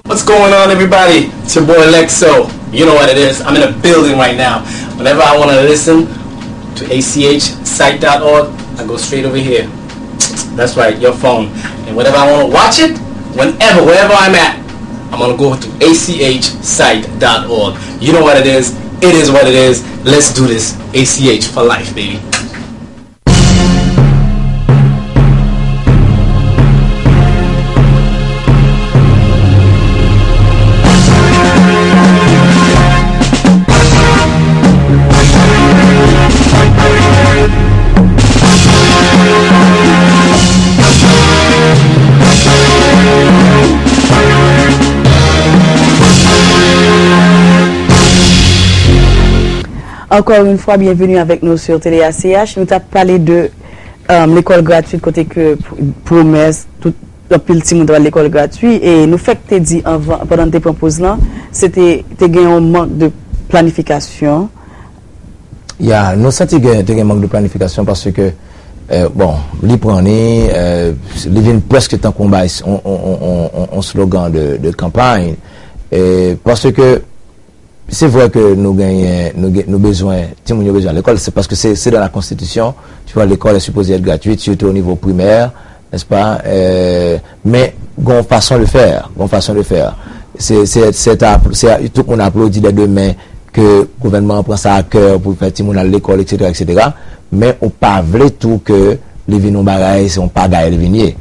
What's going on, everybody? It's your boy Lexo. You know what it is. I'm in a building right now. Whenever I want to listen to A C H site dot org, I go straight over here. That's right, your phone. And whenever I want to watch it, whenever, wherever I'm at, I'm going to go to A C H site dot org. You know what it is. It is what it is. Let's do this. A C H for life, baby. Encore une fois, bienvenue avec nous sur Télé A C H. Nou t ap pale de, euh, lekòl gratwit, kote ke pr- pwomès, tout, anpil timoun t ap al lekòl gratwi. E nou fèk te di anvan, pandan n te pran poz lan, se te, te gen yon mank de planifikasyon. Ya, nou santi gen, te gen mank de planifikasyon paske, euh, bon, li pran ni, euh, li vin prèske tankou yon bay, on, on, on, on, on, on slogan de, de kanpay. E paske se vre ke nou genyen, nou gen, nou bezwen, timoun yo bezwen al lekòl, se paske se, se dans la Constitution, tu vois, l'école est supposée être gratuite, surtout au niveau primaire, n'est-ce pas? Euh, men, gon fason de fè, gon fason de fè. Se, se, se ta, se, tout moun aplodi dè demen ke gouvènman an pran sa a kè pou fè timoun al lekòl, et cetera, et cetera. Men ou pa vle tou ke li vin yon bagay, se yon pagay li vin ye.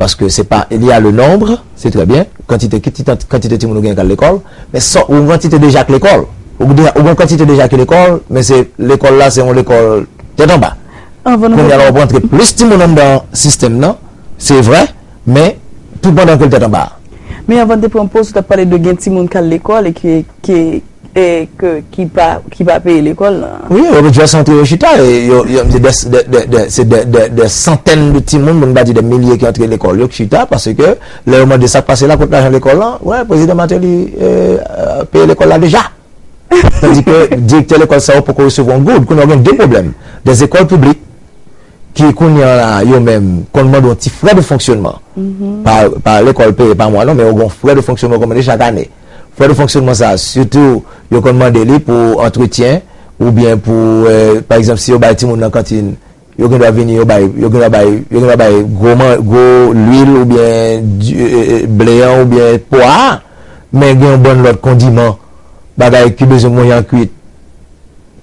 Paske se pa, il y a le nombre, c'est très bien, kantite, ki ti kantite timoun ou gen k al lekòl, men sa, ou gen kantite deja k lekòl. Ou gen, ou gen kantite deja ki lekòl, men se lekòl la, se yon lekòl tèt anba. Kounye a la, w ap rantre plis timoun anndan sistèm nan, se vre, men tou pandan ke l tèt anba. Men anvan n te pran poz, ou t ap pale de gen timoun k al lekòl e ki, ki, e ke, ki pa, ki pa peye lekòl lan. Wi, yo just antre, yo chita, e yo, yo, se de, de, de, de, se de, de, de santèn de timoun, pou n pa di de milye ki antre lekòl, yo k chita, paske lè yo mande sa k pase la, kot lajan lekòl lan, wè, prezidan Martelly, e, e, peye lekòl la deja. Tandis ke direktè lekòl sa yo poko resevwa yon goud. Kounye a, w gen de pwoblèm. Des écoles publiques ki kounye a la, yo menm, konn mande yon ti frè de fonksyonman. Pa, pa lekòl peye pa mwa non, men yo gen yon frè de fonksyonman yo konn mande chak ane. Frè de fonksyonman sa, sitou, yo konn mande li pou antretyen, oubyen pou, e, pa egzanp, si yo bay timoun nan kantin, yo gen dwa vini, yo bay, yo gen dwa bay, yo gen dwa bay gwo man, gwo lwil oubyen di, e, e, e, ble an oubyen pwa a, men gen yon bann lòt kondiman, bagay ki bezwen manyen an kwit,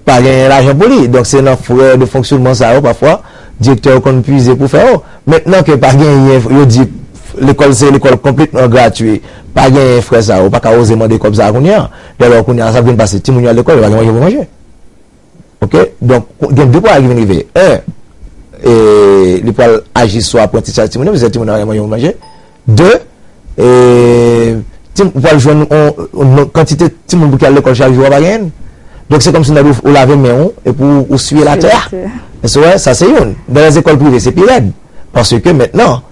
pa genyen lajan pou li. Donk, se nan frè de fonksyonman sa yo, pafwa, direktè yo konn pwize pou fè yo. Mentnan ke pa genyen, yo di lekòl se lekòl konplètman gratwi, pa genyen frè sa yo, pa ka oze mande kòb sa a kounye a. Dèlò kounye a, sa k vin pase, timoun yo al lekòl, yo pa gen manje pou manje. Oke? Donk, gen de bagay ki vin rive. En, e, li pral aji sou aprantisaj timoun yo, paske timoun yo pa gen manje pou manje. De, e, tim- ou pral jwenn yon, yon kantite timoun pou ki al lekòl chak jou a pa genyen. Donk, se kòmsi nan ou, ou lave men ou, epi ou, ou siye latè a. Èske w wè? Sa se youn. Dans les écoles privées, se pi rèd. Paske mentnan,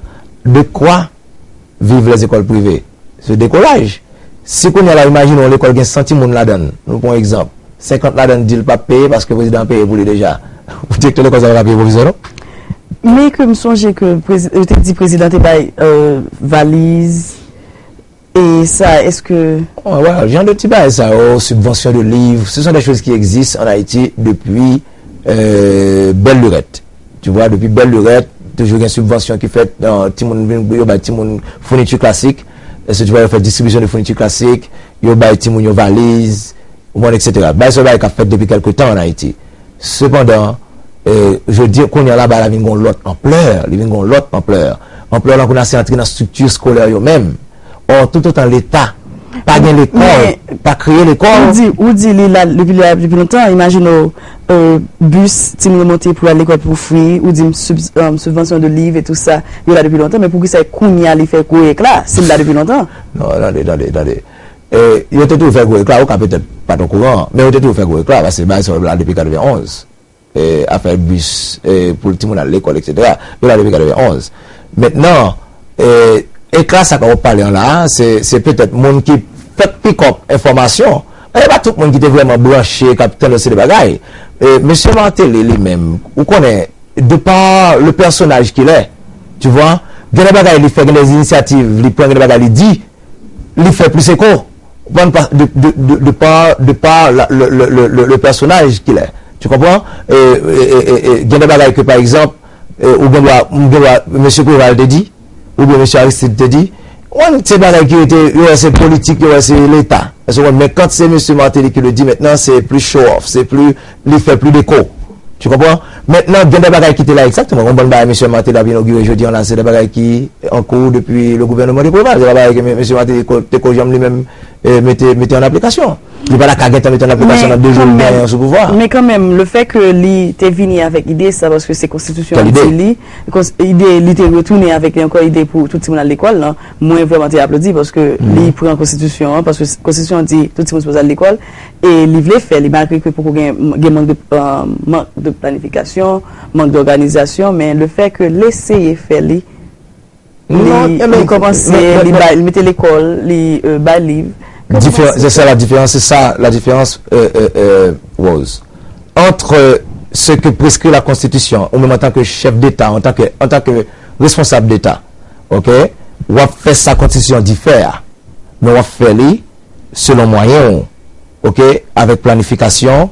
de quoi vivent les écoles privées? Se dekolaj. Si kounye a la, imajine yon lekòl gen san timoun ladan l, nou pran yon egzanp, senkant ladan l di l p ap peye paske prezidan an peye pou li deja. Direktè lekòl sa pa ka peye pwofesè, non? Men ke m sonje ke prezi- yo te di prezidan te bay euh, valiz, e sa, èske Bon, voilà, jan de ti bagay sa yo, subvention de livres, ce sont des choses qui existent en Haïti depuis euh, belle lurette. Tu vois, depuis belle lurette, toujou gen sibvansyon ki fèt, euh, timoun vin, yo bay timoun founiti klasik, èske tu vois, yo fè distribisyon de founiti klasik, yo bay timoun yo valiz, ou konprann, et cetera. Bagay sa yo bagay k ap fèt depi kèlke tan an Ayiti. Sepandan, euh, jodi, kounye a la, bagay la vin gon lòt anplè, li vin gon lòt anplè. Anplè lan kounye a se antre nan estrikti eskolè yo menm. Or, toutotan Leta pa gen lekòl, pa kreye lekòl. Ou di, ou di li la, depi li la depi lontan, imajine w, euh, bis, timoun yo monte pou al lekòl pou fri, ou di m sub, euh, subvention de livres et tout ça, yo la depi lontan, men poukisa kounye a li fè gwo ekla, si l la depi lontan? Non, tande, tande, tande. E, yo te toujou fè gwo ekla, ou ka petèt pa t okouran, men yo te toujou fè gwo ekla, paske bagay sa yo la depi katrevenonz. E, afè bis, e, pou timoun al lekòl, et cetera. Yo la depi katrevenonz. Mentnan, e, ekla sa ke w ap pale an la a, se, se petèt moun ki fèk pikòp enfòmasyon. E pa tout moun ki te vrèman branche, k ap tande se de bagay. E, mesye Martelly li menm, ou konnen, de par le personnage qu'il est, tu vois, gen de bagay li fè, gen de inisyativ li pran, gen de bagay li di, li fè plis eko. Ou konprann, pa- de, de, de, de par, de par la- le, le, le, le, le personnage qu'il est. Tu comprends? E, e, e, e, e, gen de bagay ke, pa egzanp, e, ou gen dwa, m gen dwa, mesye Préval te di, oubyen mesye Aristide te di, ou konprann, se bagay ki rete, yo wè se politik, yo wè se Leta. Èske w konprann? Men quand c'est monsieur Martelly qui le dit maintenant, c'est plus show off, c'est plus, li fè plis deko. Tu comprends? Mentnan, gen de bagay ki te la egzakteman. Yon bon bagay mesye Martelly ap inogire jodi an la, se de bagay ki an kou depi le gouvernement de Préval. Se pa bagay ke me- mesye Martelly ko- te ko janm li menm, eh, mete, mete an aplikasyon. Li pa ta ka gentan mete an aplikasyon nan de jou li genyen sou pouvwa a. Men kanmenm, le fait que li te vini avèk ide sa, paske se konstitisyon an di li, kons- ide li te retounen avèk li ankò, ide pou tout timoun al lekòl lan, mwen vrèman te aplodi, paske li pran konstitisyon an, paske konstitisyon an di tout timoun sipoze al lekòl, e li vle fè li, malgre ke poko gen, gen mank de, euh, mank de planifikasyon, mank de òganizasyon, men le fait que l eseye fè li, li, li kòmanse, li bay, li mete lekòl, li, euh, bay liv. Diferan- se sa la diferans, se sa la diferans, euh, euh, euh, Rose, entre ce que prescrit la Constitution, ou menm antanke chèf deta, antanke, antanke responsab deta, ok, w ap fè sa konstitisyon di fè a, men w ap fè li selon mwayen w, ok, avèk planifikasyon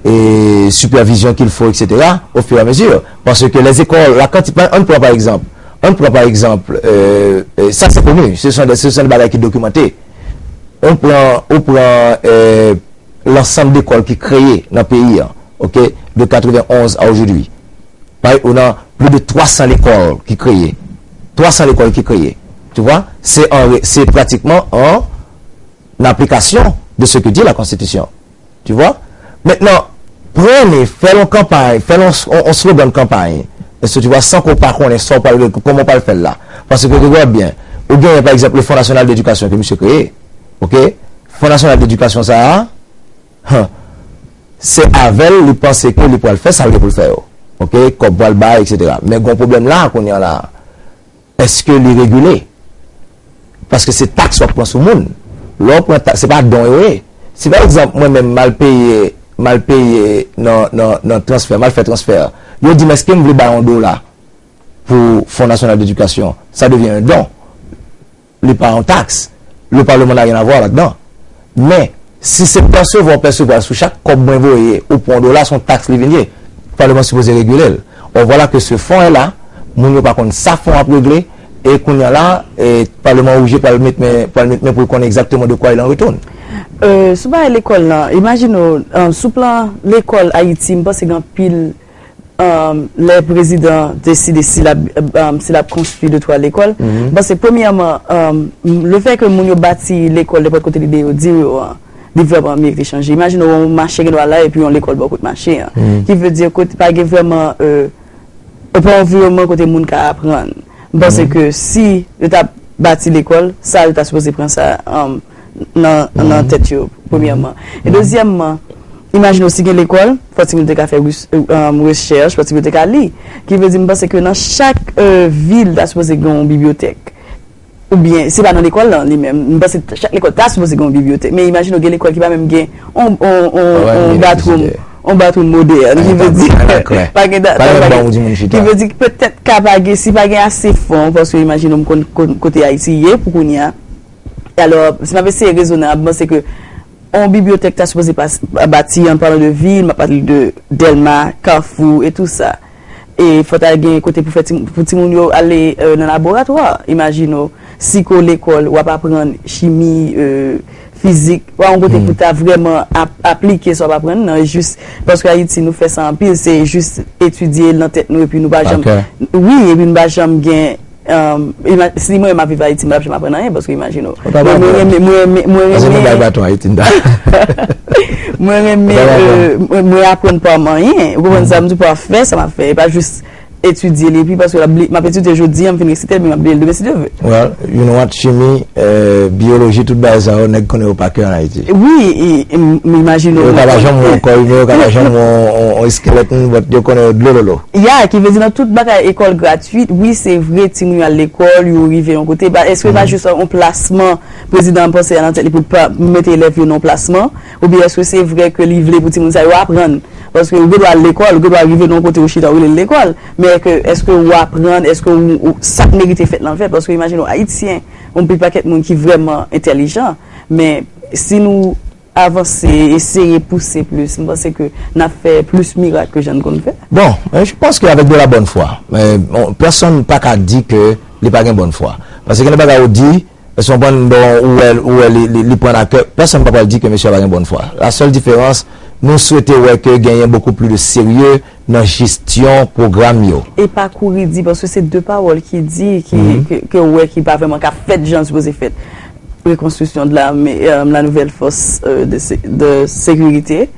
e sipèvizyon qu'il faut, et cetera, au fur et à mesure. Paske lè lekòl, la kantite, ann pran pa egzanp, ann pran pa egzanp, euh, euh, sa se koni, se son de, se son de bagay ki dokimante. Ou pran, ou pran, euh, lansanm lekòl ki kreye nan peyi an, ok, de katrevenonz a ojodwi. Paske ou nan plis de twa san lekòl ki kreye. Twa san lekòl ki kreye. Tu vois? Se an re- se pratikman an aplikasyon de ce que dit la Constitution. Tu vois? Mentnan, pran li, fè l yon kanpay, fè l yon, yon, yon slogan kanpay. Èske tu vois, san ke w pa konnen sa w pral, kòman w pral fè l la? Paske, regarde bien, ou genyen, pa egzanp, le Fonds National d'Éducation ke misye kreye. Ok? Fonds National d'Éducation sa a, han, se avè l li panse ke li pral fè sa l gen pou l fè yo. Ok? Kòb pral bay, et cetera. Men gen yon pwoblèm la, kounye a la. Èske li regile? Paske se taks w ap pran sou moun. Lè w pran taks, se pa don yo ye. Si pa egzanp, mwen menm, m al peye, m al peye nan, nan, nan transfè, m al fè transfè, yo di m, èske m vle bay yon dola pou Fonds National d'Éducation? Ça devient un don. Li pa yon taks. Le Parlement n'a rien à voir là-dedans. Men, si se persevwa w persevwa sou chak kòb mwen voye, ou pran yon dola, se yon taks li vin ye. Parlement sipoze regile l. Or, voilà que ce fonds est là, moun yo pa konn sa fonds ap regle, e kounye a la, e Parlement oblije pral met men, pral met men pou l konnen egzakteman de quoi il en retourne. Euh, sou bagay lekòl lan, imajine w, euh, sou plan lekòl Ayiti, m panse gen anpil, um, lè prezidan deside si l ap, um, si l ap konstwi de twa lekòl, m panse premyèman, um, le fait que moun yo bati lekòl nenpòt kote lide yo di yo an, li vrèman merite chanje. Imajine w yon mache gen dwa la epi yon lekòl bò kot mache an. Ki vle di kote pa gen vrèman, euh, pa yon anviwònman kote moun ka aprann. M panse ke si yo ta bati lekòl, sa yo ta sipoze pran sa, um, nan, nan tèt yo, premyèman. E dezyèmman, Imajine w, si gen lekòl, fò timoun te ka fè ris- um, rechèch, fò timoun te ka li. Ki vle di, m panse ke nan chak euh, vil, ta sipoze gen yon bibliyotèk. Oubyen, se pa nan lekòl lan li menm. M panse chak lekòl ta sipoze gen yon bibliyotèk. Men imajine w gen lekòl ki pa menm gen yon, yon, yon, yon bathroom, yon bathroom modèn. Ki vle di, pa gen da- pa gen banc pou timoun chita. Ki vle di, petèt ka pa gen, si pa gen ase fon, paske imajine w, m konn kon- kote Ayiti ye pou kounye a. Alò, si m ap eseye rezonab, m panse ke yon bibliyotèk ta sipoze pas- bati, an palan de vil, m ap pale de Dèlma, Kafou e tou sa. E fò ta gen kote pou fè ti- pou timoun yo ale euh, nan laboratwa. Imajine w, si ke w lekòl, w ap aprann chimi, euh, fizik, w a yon kote pou ta vrèman ap- aplike sa w ap aprann nan, jis paske Ayiti nou fè sa anpil, se jis etidye l nan tèt nou epi nou pa janm, wi, epi nou pa janm gen Um, ima- si mwen m ap viv Ayiti, m p ap janm aprann anyen, paske imajine w. Ou ta mwen, mwen renmen, mwen renmen, mwen renmen, paske nou bay baton Ayiti, m ta mwen renmen, euh, mwen, mwen aprann pa manyen. Ou konprann sa m di, pa fè sa m ap fè. E pa jis etidye l, epi paske l ap bli- m ap etidye jodi a, m fin resite l, men m ap bliye l demen, si Dye vle. Well, you know what, chimi, euh, biyoloji, tout bagay sa yo, nèg konnen yo pa kè an Ayiti. Wi, e, e, m- m imajine w. Yo ka pa janm wè yon kò imen, yo ka pa janm wè yon- yon- yon eskelèt, but yo konnen yo dlololo. Ya, ki vle di nan tout bagay, ekòl gratwit, wi, se vre, timoun yo al lekòl, yo rive yon kote. Ba, èske pa jis yon plasman prezidan an panse a nan tèt li pou l pa mete elèv yo nan yon plasman? Oubyen èske se vre ke li vle pou timoun sa yo aprann? Paske ou gen dwa al lekòl, ou gen dwa rive nan yon kote ou chita, ou rele l lekòl. Men ke, èske ou aprann, èske ou, ou, sa k merite fèt lan fèt? Paske imajine w, Ayisyen, yon pil pakèt moun ki vrèman entèlijan. Men si nou avanse, eseye pouse plis. M panse ke n ap fè plis mirak ke jan n konn fè. Bon, euh, je pense qu'avec de la bonne foi, euh, bon, pèsonn pa ka di ke li pa gen bòn fwa. Paske gen de bagay ou di, èske w konprann, bon, ou wè, ou wè li, li, li pran a kè, pèsonn pa pral di ke mesye a pa gen bòn fwa. La sèl diferans, nou swete wè ke genyen beaucoup plus de sérieux nan jesyon pwogram yo. E pa kouri di, paske se de pawòl ki di, ki, ke, ke w wè ki pa vrèman ka fèt jan l sipoze fèt. Rekonstriksyon de la, euh, la nouvelle force euh, de, sé- de sécurité,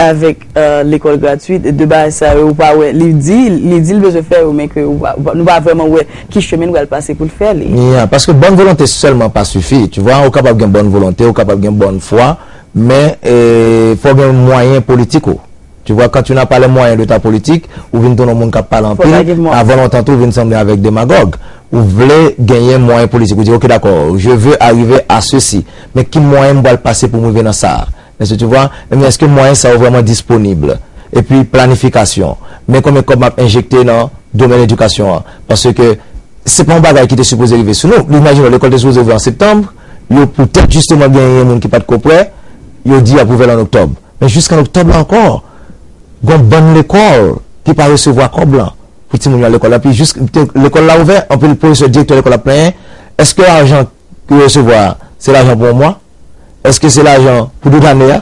avèk euh, lekòl gratwit, de bagay sa yo, ou pa wè, li di, li di l bezwen fè yo, men ke ou pa- ou pa- nou pa vrèman wè ki chemen l pral pase pou l fè li. Yeah, paske bòn volonte sèlman pa sifi. Tu vois, ou kapab gen bòn volonte, ou kapab gen bòn fwa, men euh, fò gen mwayen politik ou. Tu vois, quand tu n'as pas les moyens de ta politique, ou vin tounen yon moun k ap pale anpil, avan lontan tou, ou vin sanble avèk demagòg. Ou vle genyen mwayen politik. Ou di, ok, dakò, je veux arriver à ceci. Men ki mwayen m pral pase pou m rive nan sa a? Èske tu vois? Men èske mwayen sa yo vrèman disponib? Epi planifikasyon. Men konbyen kòb m ap enjekte nan domèn edikasyon an? Paske se pa yon bagay ki te sipoze rive sou nou. Imajine w, lekòl te sipoze ouvè an septanm, yo poutèt jisteman genyen moun ki pa t ko prè, yo di y ap ouvè l an oktòb. Men jiska an oktòb la ankò, gon bann lekòl ki pa resevwa kòb lan pou timoun yo al lekòl la. Epi jis te- lekòl la ouvè, anpil pwofesè, direktè lekòl ap plenyen. Èske lajan ke yo resevwa a, se lajan pou yon mwa? Èske se lajan pou tout ane a?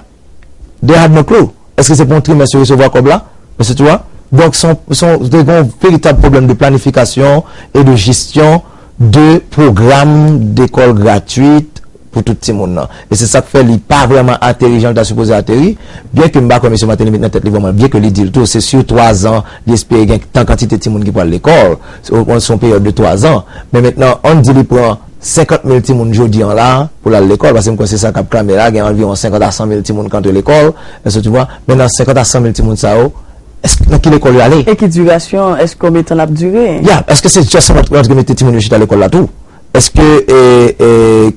They had no clue. Èske se pou yon trimès yo resevwa kòb la? Èske tu vois? Donk, se yon- se yon- te gen yon veritab pwoblèm de planifikasyon e de jesyon de pwogram dekòl gratwit pou tout timoun nan. E se sa k fè li pa vrèman ateri jan l ta sipoze ateri, byen ke m pa kwè mesye Martelly met nan tèt li vrèman, byen ke li di l tou, se sou twa zan, li espere gen tan kantite timoun ki pral lekòl, se se yon peryòd de twa zan. Men mentnan, ann di li pran senkant mil timoun jodi an la pou l al lekòl, paske m kwè se sa k ap klame la, gen anviwon senkant a san mil timoun k antre lekòl, èske tu vois? Men nan senkant a san mil timoun sa yo, èske, nan ki lekòl yo ale? E ki dirasyon, èske konbyen tan l ap dire? Ya, èske se just rantre, rantre mete timoun yo chita lekòl la tou? Èske, e, e,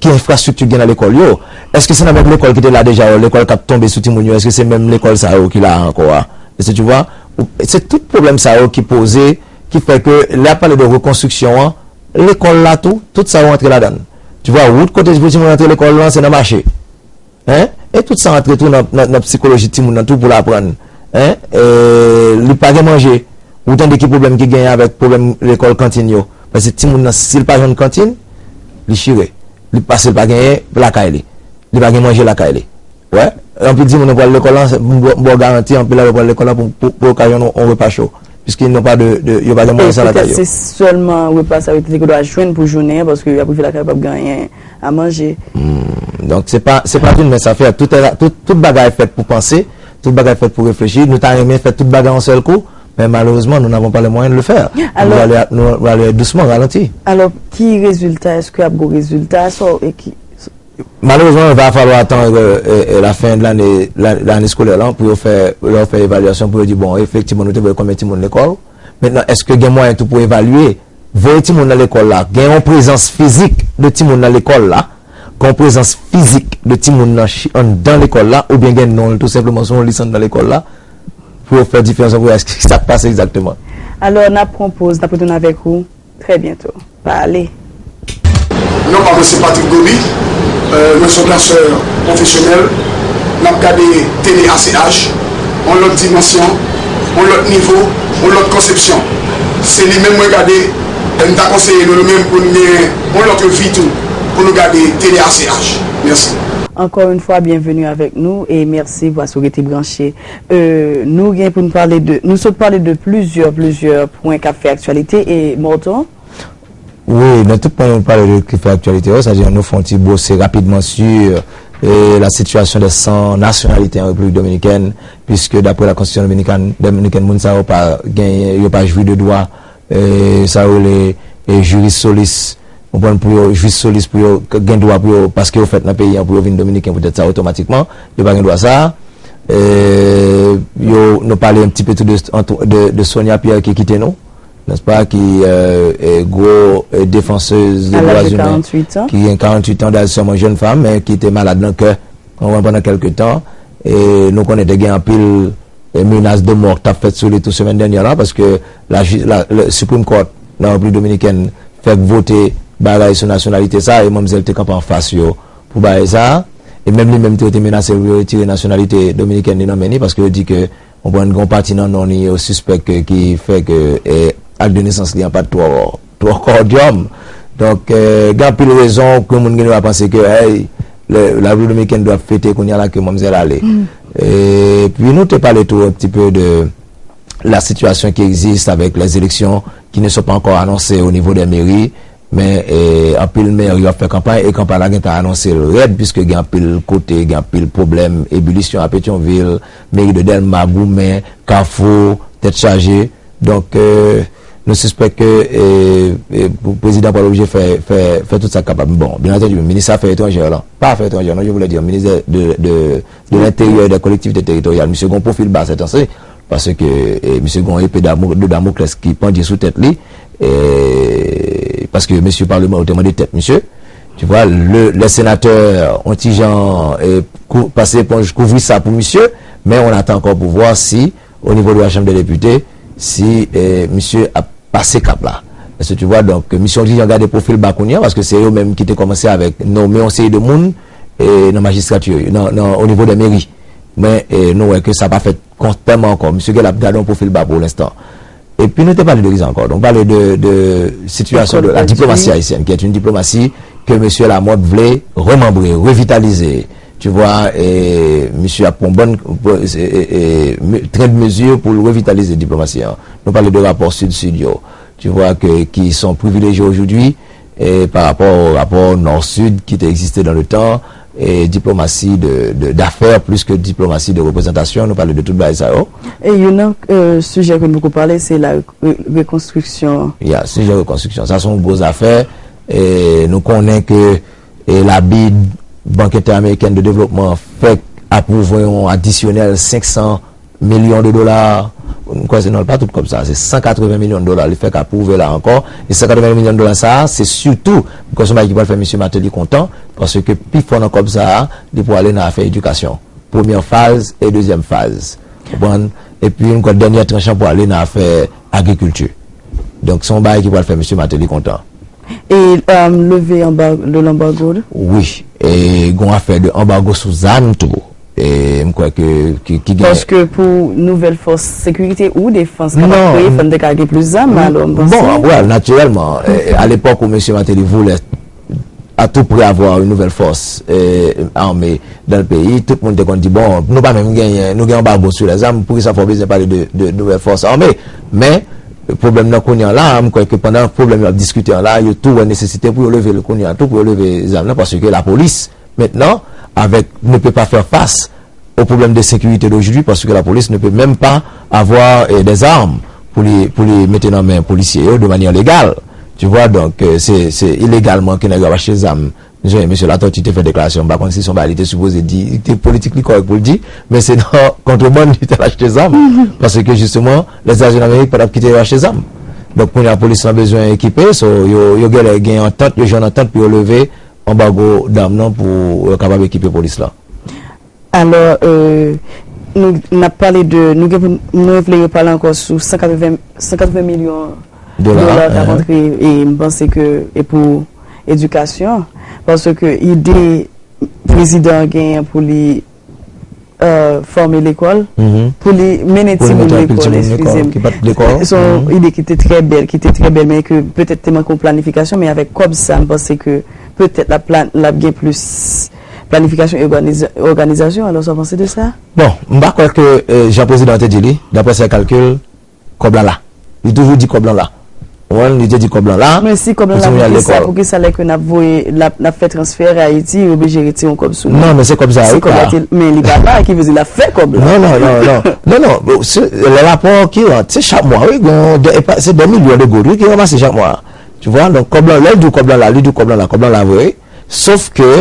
ki enfrastrikti gen nan lekòl yo? Èske se nan menm lekòl ki te la deja yo, lekòl k ap tonbe sou timoun yo, èske se menm lekòl sa yo ki la a ankò a? Èske tu vois? Ou- Se tout pwoblèm sa yo ki poze, ki fè ke lè y ap pale de rekonstriksyon an, lekòl la tou, tout sa yo antre ladan l. Tu vois, wout kote pou timoun antre lekòl lan, se nan mache. Hein? E tout sa antre tou nan, nan, nan psikoloji timoun nan tou pou l aprann. Hein? E, li pa gen manje. Ou tande ki pwoblèm ki genyen avèk pwoblèm lekòl kantin yo. Paske timoun nan, si l pa jwenn kantin, li chire. Li pase l pa genyen lakay li. Li pa gen manje lakay li. Wè, anpil timoun yo pral lekòl lan, se- m ba- m ba w garanti, anpil nan yo pral lekòl lan pou, pou, pou yo ka jwenn yon, yon repa cho. Piske yo pa de, de, yo pa gen mwayen sa lakay yo. E petèt se sèlman repa sa yo te gen dwa jwenn pou jounen an, paske y ap rive lakay yo p ap gen anyen a manje. Hmm, donk se pa, se pa d'une mince affaire. Tout, tout, tout bagay fèt pou panse, tout bagay fèt pou reflechi. Nou ta renmen fè tout bagay yon sèl kou, men malerezman, nous n'avons pas les moyens de le faire. Nou ale, nou ale dousman, ralanti. Alò, ki rezilta, èske ap gon rezilta, sa w- e ki, Malerezman, il va falloir attendre, euh, euh, la fin de l'année, la- l'année scolaire la, pou yo fè, lè yo fè evalyasyon, pou yo di, bon, efektivman, nou te voye konbyen timoun lekòl. Mentnan, èske gen mwayen tou pou evalye, voye timoun nan lekòl la, gen yon prezans fizik de timoun nan lekòl la, gen yon prezans fizik de timoun nan chi- anndan lekòl la, oubyen gen non l tou senpleman sou yon lis anndan lekòl la, pou yo fè diferans pou wè sa k pase egzakteman. Alò, n ap pran poz, n ap retounen avèk ou trè byento. Pa ale. Non pa mwen se Patrick Goby. Euh, mwen se yon dansè pwofesyonèl. N ap gade tele A C H, yon lòt dimansyon, yon lòt nivo, yon lòt konsepsyon. Se li menm mwen gade, e m ta konseye nou, nou menm, pou n gen yon lòt vi tou, pou nou gade tele A C H. Mèsi. Encore une fois, bienvenue avec nous et merci paske w rete branche. Euh, nou gen pou n pale de, nou sot pale de plizyè, plizyè pwen k ap fè aktyalite e Morton. Wi, nan tout pwen nou pale de ki fè aktyalite yo, sa di nou fè yon ti brose rapidman sur, euh, la situation des sans nationalité en République dominicaine, puisque d'après la constitution dominicaine, dominicaine, moun sa yo pa gen, yo pa jwi de dwa, euh, sa yo rele, euh, juris solis, konprann, pou yo, juris solis, pou yo k- gen dwa pou yo, paske yo fèt nan peyi an, pou yo vin dominiken poutèt sa, otomatikman, yo pa gen dwa sa. Euh, yo, nou pale un petit peu tou de, de, de Sonia Pierre ki kite nou, n'est-ce pas, ki, euh, est gros, euh, défenseuse de droits humains, ki gen karanntuit an, dayè sèlman jèn fanm, men ki te malad nan kè, konprann, pandan kèlke tan. E nou konnen te gen anpil, e, menas de mò k t ap fèt sou li tou semèn dènyè la, paske la, la, le Supreme Court nan Repiblik Dominikèn fèk vote bagay sou nasyonalite sa, e manmzèl te kanpe anfas yo pou bagay sa. E menm li menm tou, yo te menase l pou yo retire nasyonalite dominikèn li nan men li, paske yo di ke, konprann, gen yon pati nan non li yo sispèk ke, ki fè ke, e, ak de nesans li an pa t twò, twò kòdyòm. Donk, e, gen anpil rezon ke moun gen dwa panse ke, hey, le, la Repiblik Dominikèn dwe ap fete kounye a la ke manmzèl ale. Epi nou te pale tou un petit peu de la situation qui existe avec les élections qui ne sont pas encore annoncées au niveau des mairies. Men, e, anpil mè yo ap fè kanpay, e kanpay la gentan anonse l rèd, piske gen anpil kote, gen anpil pwoblèm, ebilisyon a Petyonvil, meri de Dèlma, goumen, Kafou, tèt chaje. Donk, e, nou sispèk ke, e, e, pou- prezidan pral oblije fè, fè, fè tout sa k kapab. Bon, byen antandi, minis afè etranjè la, pa afè etranjè, non, je voulais dire, minis de, de, de, de lenteryè e de kolektivite teritoryal, misye gen yon pwofil ba sèt anse, paske, e, misye gen yon epe damo- de Damoclès ki pandye sou tèt li, e, paske mesye palman yo te mande tèt misye. Tu vois, le, les sénateurs ont ti jan, e, kou- pase éponge, kouvri sa pou misye, men on attend encore pour voir si, au niveau de la Chambre des députés, si, e, misye ap pase kap la. Èske tu vois, donk, misye on ti jan gade pwofil ba kounye a, paske se yo menm ki te kòmanse avèk nonmen yon seri de moun, e, nan majistrati yo, nan, nan, au niveau des mairies. Men, e, nou wè ke sa pa fèt kon- tèlman ankò. Misye gen l ap gade yon pwofil ba pou lenstan. Epi nou te pale de kisa ankò? Nou pale de, de situation de la diplomatie haïtienne, qui est une diplomatie que monsieur Lamothe vle remanbre, revitalize. Tu vois, e, misye ap pran bon, e, e, e, me- tren de mezi pou l revitalize diplomasi an. Nou pale de rapò sid-sid yo. Tu vois, ke, ki son privilejye aujourd'hui, e, pa rapò o rapò nò-sid ki te egziste dans le temps, e, diplomasi de, de, d'affaires plus que diplomasi de reprezantasyon, nou pale de tout bagay sa yo. E youn nan, e, sijè ke nou poko pale, se la re- rekonstriksyon. Ya, sijè rekonstriksyon. Sa se yon gwo zafè. E nou konnen ke, e, la BID, Banque Interamericane de Développement, fèk apwouve yon adisyonèl senk san milyon de dola. M kwè se non, pa tout kòb sa, se san katreven milyon de dola li fèk apwouve la ankò. E san katreven milyon de dola sa, se sitou, m kwè se yon bagay ki pral fè mesye Martelly kontan, paske pi fò nan kòb sa, li pou ale nan afè edikasyon. Premyè faz e dezyèm faz. Konprann? Epi m kwè dènyè tranch lan pou ale nan afè agrikilti. Donk, se yon bagay ki pral fè mesye Martelly kontan. E, um, leve anba- de lanbago? Wi. E gen yon afè de anbago sou zam tou. E m kwè ke, ki, ki gen. Paske pou nouvèl fòs sekirite ou defans kapab kreye, fò n te ka gen plis zam, alò, m panse. Bon, well, naturellement, e, à l'époque où monsieur Martelly voulait à tout prix avoir une nouvelle force, e, armée dans le pays, tout moun te konn di, bon, nou pa menm genyen, nou gen anbago sou lèzam, poukisa fò w bezwen pale de, de nouvèl fòs ame? Men, pwoblèm nan kounye a la, m kwè ke pandan pwoblèm yo ap diskite an la, yo tou wè nesesite pou yo leve l kounye a tou, pou yo leve zam nan, paske lapolis, mentnan, avèk, ne peut pas faire face au problème de sécurité d'aujourd'hui, parce que la police ne peut même pas avoir, eh, des armes pou li, pou li mete nan men polisye yo de manière légale. Tu vois, donc, euh, se, se ilegalman ke nèg yo ap achte zam Jan mesye Latortue te fè deklarasyon, m pa konn si se yon bagay li te sipoze di, li te politik li kòrèk pou l di, men se nan kontrebann li t al achte zam. Paske jisteman, Lèzetazini Damerik pa t ap kite yo achte zam. Donk kounye a polis lan bezwen ekipe, so yo, yo genlè gen antant, yo jwenn antant pou yo leve anbago dam nan pou yo kapab ekipe polis lan. Alò, euh, nou n ap pale de, nou gen pou nou vle repale ankò sou san katreven, san katreven milyon dola k ap antre, e m panse ke e pou edikasyon, paske ide prezidan an genyen pou li euh, fòme lekòl, pou li mennen timoun lekòl, eskize m. Se yon ide ki te trè bèl, ki te trè bèl, men ke petèt te manke yon planifikasyon, men avèk kòb sa, m panse ke petèt l ap, l ap gen plis planifikasyon e òganizasyon. Alò, sa w panse de sa? Bon, m pa kwè ke, euh, jan prezidan an te di li, daprè sèl kalkil, kòb la la. Li toujou di kòb lan la. Ou konprann? Li te di kòb lan la. Men si kòb lan la, poukisa, poukisa lè ke n ap voye, n ap, n ap fè transfè Ayiti, yo oblije retire yon kòb sou mwen? Non, men se kòb sa a, wi, pa. Men li pa la, ki vle di l ap fè kòb la. Non, non, non, non. Non, non, se, lè rapò ki rant, se chak mwa, wi, gen, de, e pa, se dè milyon de goud, wi, ki ranmase chak mwa. Tu vois? Donk, kòb lan, lè l di w kòb lan la, li di w kòb lan la, kòb lan la vre, wi. Sof ke,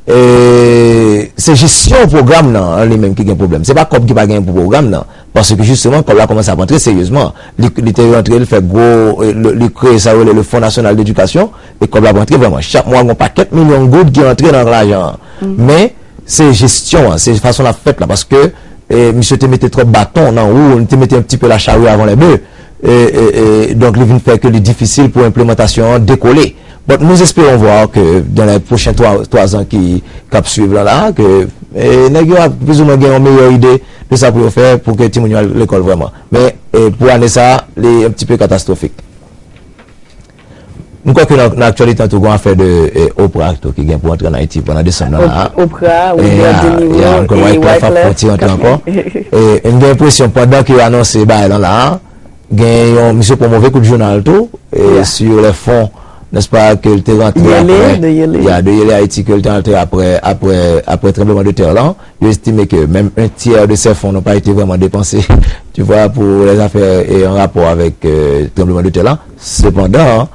e, se jesyon pwogram nan an li menm ki gen pwoblèm. Se pa kòb ki pa genyen pou pwogram nan. Paske jisteman, kòb la kòmanse ap antre seryezman. Li, li te rantre, li fè gwo, e, li, li kreye sa yo rele le Fonds National d'Éducation, e kòb la ap antre vrèman. Chak mwa, gen yon pakèt milyon goud ki antre nan lajan an. Men, se jesyon an, se fason l ap fèt la. Paske, e, misye te mete twòp baton nan wou, li te mete un petit peu la charrue avant les bœufs. E, e, e, donk, li vin fè ke li difisil pou enplimantasyon an dekole. Bon, nous espérons voir que dans les prochains trois, trois ans ki, k ap swiv lan la, ke, e, nèg yo ap plizoumwen gen yon meyè ide de sa pou yo fè pou ke timoun yo al lekòl vrèman. Men, e, pou ane sa a, li un petit peu katastwofik. M kwè ke nan, nan aktyalite an tou, gen afè de, e, Oprah tou ki gen pou antre an Ayiti pandan desanm nan la. Oprah, Robert De Niro, e, Wyclef ap fè yon ti rantre ankò. E, m gen enpresyon, pandan ke yo anonse bagay lan la, gen yon, misye pran move kout jounal tou, e, sur les fonds, n'est-ce pas, ke l te rantre apre, ya, de Yele Ayiti, ke l te rantre apre, apre, apre tranbleman de tè lan. Yo estime ke menm un tiers de ces fonds n'ont pas été vraiment dépensés, tu vois, pour les affaires, e, en rapport avec, e, tranbleman de tè lan. Sepandan,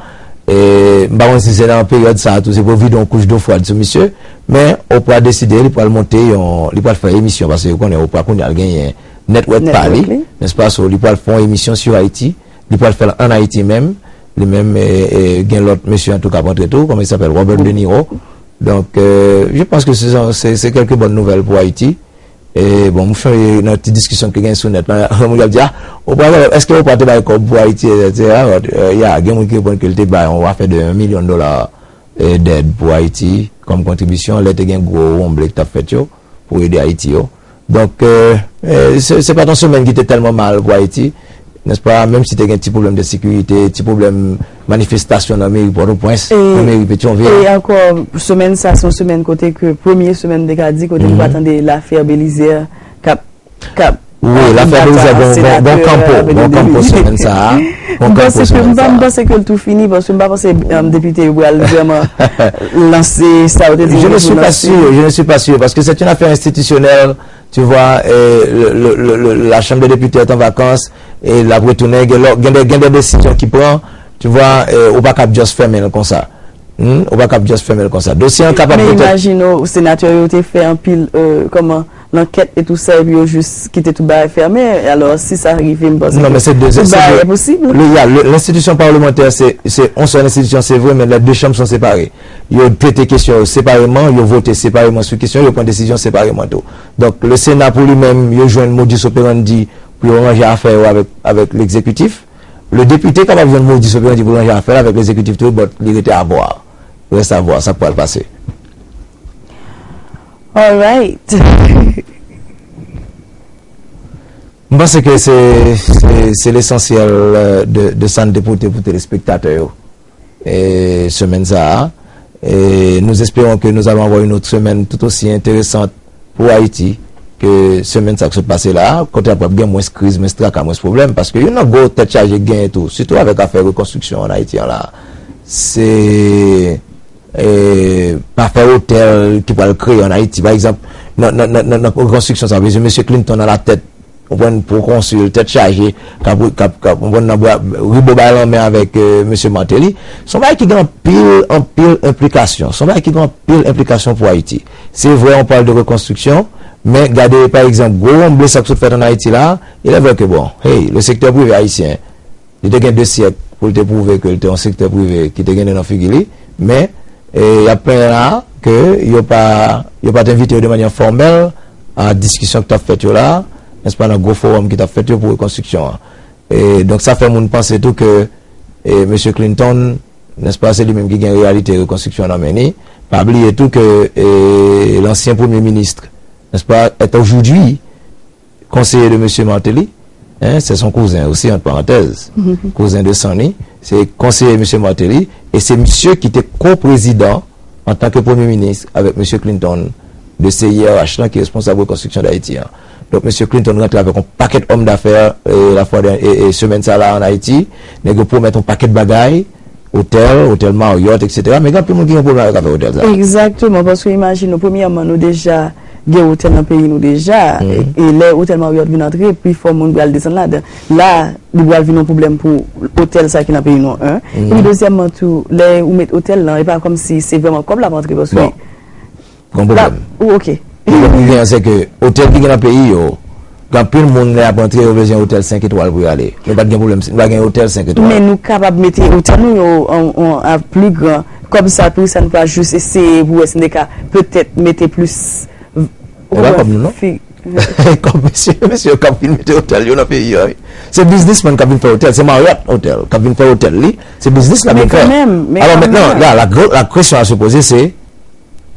e, m pa konn si se nan peryòd sa a tou, se pou vide yon kouch dlo fwad sou misye, men Oprah deside li pral monte yon, li pral fè emisyon, paske yo konnen Oprah kounye a l genyen network pa li, n'est-ce pas, so li pral fè yon emisyon sur Haïti, li pral fè l an Ayiti menm, li menm, e, e, gen lòt mesye an tou k ap antre tou, comment il s'appelle, Robert De Niro. Donk, e, je pense que se, se, se quelques bonnes nouvelles pour Haïti. E, bon, m sonje nan ti diskisyon ki gen sou nèt la, moun ap di, a, Oprah, èske Oprah te bay kòb pou Ayiti, etsetera. E, ya, gen moun ki reponn ke l te bay yon afè de yon milyon dola, e, dèd pou Ayiti, kòm kontribisyon, lè te gen gwo wonble ki t ap fèt yo, pou ede Ayiti yo. Donk, e, e, se, se pa t yon semèn ki te tèlman mal pou Ayiti, n'est-ce pas, menm si te gen ti pwoblèm de sekirite, ti pwoblèm manifestasyon nan meri Pòtoprens, nan meri Petyonvil. E ankò, semèn sa, se yon semèn kote ke, premye semèn, m te ka di, kote nou pa tande lafè Belizaire k ap, k ap, wi, lafè Belizaire, bon, bon, bon kanpo, bon kanpo semèn sa a. Bon kanpo semèn sa a. M panse ke l tou fini, paske m pa panse, e, depite yo pral vrèman lanse sa yo te di yo pou lanse. Je ne suis pas sûr, je ne suis pas sûr, parce que c'est une affaire institutionnelle. Tu vois, e, le, le, le, le, la Chambre des députés est en vacances, e l ap retounen, gen lò, gen de, gen de desizyon ki pran, tu vois, e, ou pa kab just fèmen l konsa. Hmm? Ou pa kab just fèmen l konsa. Dosye an kapab petèt. Men imajine w, senatè yo te fè anpil, e, kòman, lankèt e tou sa, epi yo jis kite tout bagay fèmen. Alò, si sa rive, m panse ke tout bagay posib. Non, men se de, se, se de, le, ya, le, l'institution parlementaire, se, se yon sèl enstitisyon, se vre, men les deux chambres sont séparées. Yo trete kesyon yo separeman, yo vote separeman sou kesyon, yo pran desizyon separeman tou. Donk, le Sena pou li menm, yo jwenn modus operandi pou yo ranje afè yo avèk, avèk legzekitif. Le depite kapab jwenn modus operandi pou ranje afè l avèk legzekitif tou, but li rete a vwa. Reste à voir sa k pral pase. Alright. M panse ke se, se, se lesansyèl, e, de, de sa n te pote pou telespektatè yo, e, semèn sa a. E nous espérons que nous allons avoir une autre semaine tout aussi intéressante pour Haïti ke semèn sa k sot pase la a, kote ap gen mwens kriz, mwens traka, mwens pwoblèm, paske youn nan gwo tèt chaje k genyen tou, sitou avèk afè rekonstriksyon an Ayiti an la a, se, e, pa fè otèl ki pral kreye an Ayiti. Pa egzanp, nan, nan, nan, nan, nan rekonstriksyon sa a, mesye Clinton nan latèt, konprann, pwokonsil, tèt chaje, k ap, k ap, k ap, konprann, nan bra, ribo bay lanmen avèk, euh, mesye Martelly. Se yon bagay ki gen anpil, anpil enplikasyon. Se yon bagay ki gen anpil enplikasyon pou Ayiti. Se vre, on pale de rekonstriksyon, men gade, pa egzanp, gwo wonmble sa k sot fèt ann Ayiti la, il est vrai que, bon, hey, le secteur privé haïtien, li te gen de syèk pou l te pwouve ke l te yon sektè prive ki te gen nen nan figi li, men, e, y ap plenyen la ke yo pa, yo pa t envite yo de manyè fòmèl a diskisyon ki t ap fèt yo la, nèspa, nan gwo fowòm ki t ap fèt yo pou rekonstriksyon an. E, donk, sa fè moun panse tou ke, e, mesye Clinton, nèspa, se li menm ki gen reyalite rekonstriksyon an nan men li. Pa bliye tou ke, e, lansyen premye minis, nèspa, est aujourd'hui conseiller de mesye Martelly, hein, c'est son cousin aussi, entre parenthèses, cousin de sang li, se konseye mesye Martelly, e se misye ki te ko-prezidan antanke premye minis avèk mesye Clinton de C I R H lan ki responsab rekonstriksyon Dayiti an. Donk, mesye Clinton rantre avèk yon pakèt òm dafè, e, lafwa dènyè, e, e, semèn sa la ann Ayiti, nèg yo pwomèt yon pakèt bagay, otèl, otèl Marriott, et cetera. Men gen anpil moun ki gen pwoblèm avèk afè otèl sa. Egzakteman, paske imajine w, premyèman, nou deja gen otèl nan peyi nou deja. E, e lè otèl Marriott vin antre, pifò moun pral desann ladan. La, li pral vin yon pwoblèm pou otèl sa ki nan peyi nou, en. Epi dezyèmman tou, lè ou met otèl lan, e pa kòmsi se vrèman kòb l ap antre, paske Bon. Gen pwoblèm. Ou, ok. Pwoblèm ki genyen, se ke otèl ki gen nan peyi yo, gen anpil moun lè y ap antre, yo bezwen otèl senk etwal pou y ale. Nou pa t gen pwoblèm, nou pa gen otèl senk etwal. Men nou kapab mete otèl nou yo an, an, a pli gran. Kòb sa, pou sa, nou pa jis eseye pou wè si n te ka petèt mete plis. E pa kòb nou, non. Kòb mesye, mesye yo k ap vin mete otèl yo nan peyi a, wi. Se biznismenn k ap vin fè otèl, se Marriott Hotel k ap vin fè otèl li, se biznis l ap vin fè. Alò mentnan, la, la, la question à se poser, se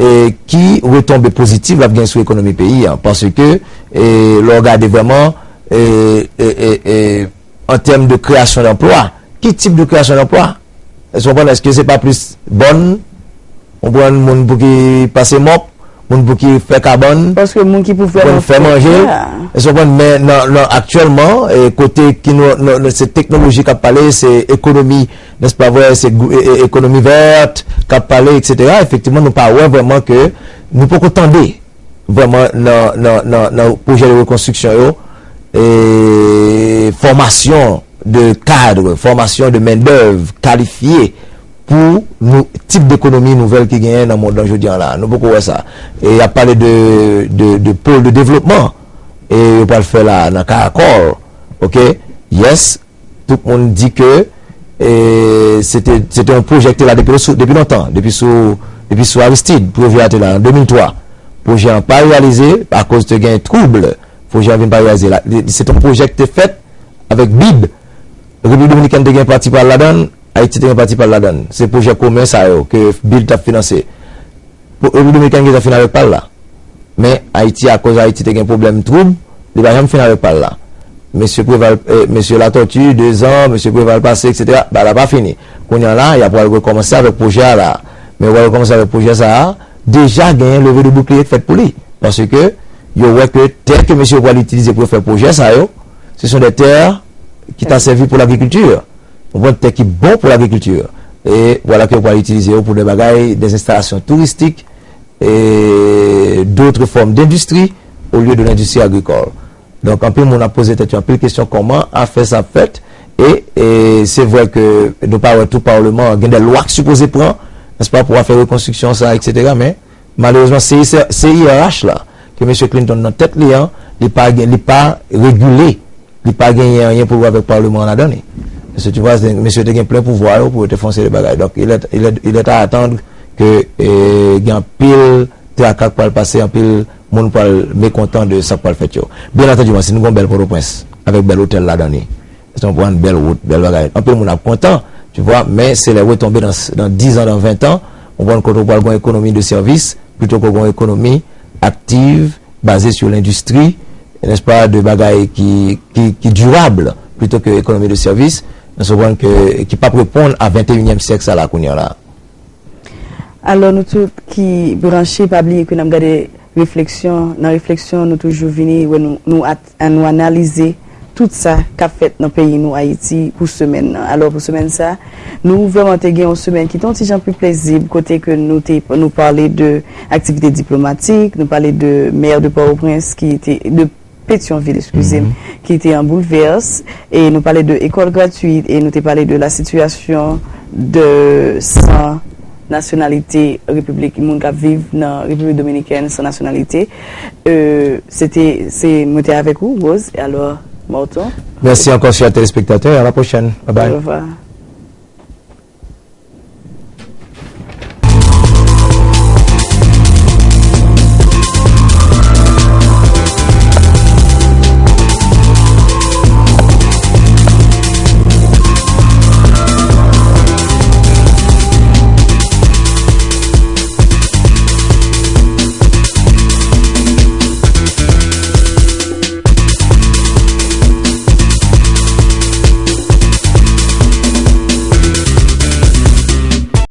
e ki retonbe pozitif l ap gen sou ekonomi peyi a, paske, e, lè w gade vrèman, e, e, e, e, an tèm de kreyasyon danplwa, ki tip de kreyasyon danplwa? Èske w konprann, èske se pa plis bòn, w konprann, moun pou ki pase mòp, moun pou ki fè kabann, Paske moun ki pou fè moun fè manje, èske w konprann, men nan, nan aktyèlman, e, kote ki nou, nou, nou, se teknoloji k ap pale, se ekonomi, nèspa vre, se gou-, e, e, ekonomi vèt k ap pale, et cetera. Efektivman, nou pa wè vrèman ke, nou poko tande vrèman nan, nan, nan, nan pwojè de rekonstriksyon yo, e, fòmasyon de kad, fòmasyon de mendèv kalifye pou nou, tip dekonomi nouvèl ki genyen nan mond lan jodi an la. Nou poko wè sa. E y ap pale de, de, de pôle de développement, e yo pral fè la nan Karakòl. Ok? Yes, tout moun di ke, e, se te, se te yon pwojè ki te la depi, depi lontan, depi sou, depi sou Aristide, pwojè a te la an de mil twa. Pwojè an pa reyalize akoz te gen twoub. Pwojè an vin pa reyalize. La, li, se te yon pwojè ki te fèt avèk bid. Repiblik Dominikèn te gen pati pa l ladan l, Ayiti te gen pati pa l ladan l. Se pwojè komen sa yo ke bid t ap finanse. Pou Repiblik Dominikèn gentan fin avèk pa l la. Men Ayiti, akoz Ayiti te gen pwoblèm twoub, li pa janm fin avèk pa l la. Mesye Preval, e, mesye Latortue, dezan, mesye Preval pase, et cetera, pa l la pa fini. Kounye a la, y ap pral rekòmanse avèk pwojè a la. Men yo pral rekòmanse avèk pwojè sa a, deja genyen leve de boukliye k fèt pou li. Paske yo wè ke tè ke mesye yo pral itilize pou yo fè pwojè sa yo, se sont des terres ki ta sèvi pou lagrikilti. Ou konprann, tè ki bon pou lagrikilti. E vwala ke yo pral itilize yo pou de bagay, des installations touristiques et d'autres formes d'industrie au lieu de l'industrie agricole. Donk, anpil moun ap poze tèt yo anpil kesyon kòman afè sa ap fèt. E, e se vre ke nou pa wè tou palman an gen de lwa k sipoze pran, nèspa, pou afè rekonstriksyon sa, et cetera. Men, malerezman, C I C, C I R H la, ke mesye Clinton nan tèt li an, li pa gen, li pa regile, li pa genyen anyen pou l wè avèk palman an ladan li. Mesye, tu vois, mesye te gen plen pouvwa yo pou yo te fè yon seri de bagay. Donk, il est, il est, il est à attendre ke, e, gen anpil traka k pral pase, anpil moun pral mekontan de sa k pral fèt yo. Byen antandi, si nou gen yon bèl Pòtoprens, avèk bèl otèl ladan li, èske w konprann, bèl wout, bèl bagay, anpil moun ap kontan, tu vois, men se lè retonbe dans, dans dix ans, dans vingt ans, ou konprann, kote w pral gen yon ekonomi de sèvis, plito ke gen yon ekonomi aktiv, baze sou lendistri, nèspa, de bagay ki, ki, ki dirab, plito ke ekonomi de sèvis, nou konprann ke, ki p ap reponn a venteyinyèm syèk sa la kounye a la. Alò, nou tout ki branche, pa bliye ke n ap gade refleksyon. Nan refleksyon, nou toujou vini, wè nou, nou at-, nou analize tout sa k ap fèt nan peyi nou, Ayiti, pou semèn nan. Alò, pou semèn sa, nou vrèman te gen yon semèn ki te yon ti jan pi pezib, kote ke nou te, nou pale de aktivite diplomatik, nou pale de mè de Pòtoprens ki te, de Petyonvil, eskize m, ki te an boulvès, e nou pale de ekòl gratwit, e nou te pale de la sitiyasyon de san nasyonalite repiblik, moun k ap viv nan Repiblik Dominikèn san nasyonalite. Euh, se te, se, mwen te avèk ou, Rose, e alò, Morton. Mèsi ankò, chè telespektatè. À la prochaine. Bye bye. Au revoir.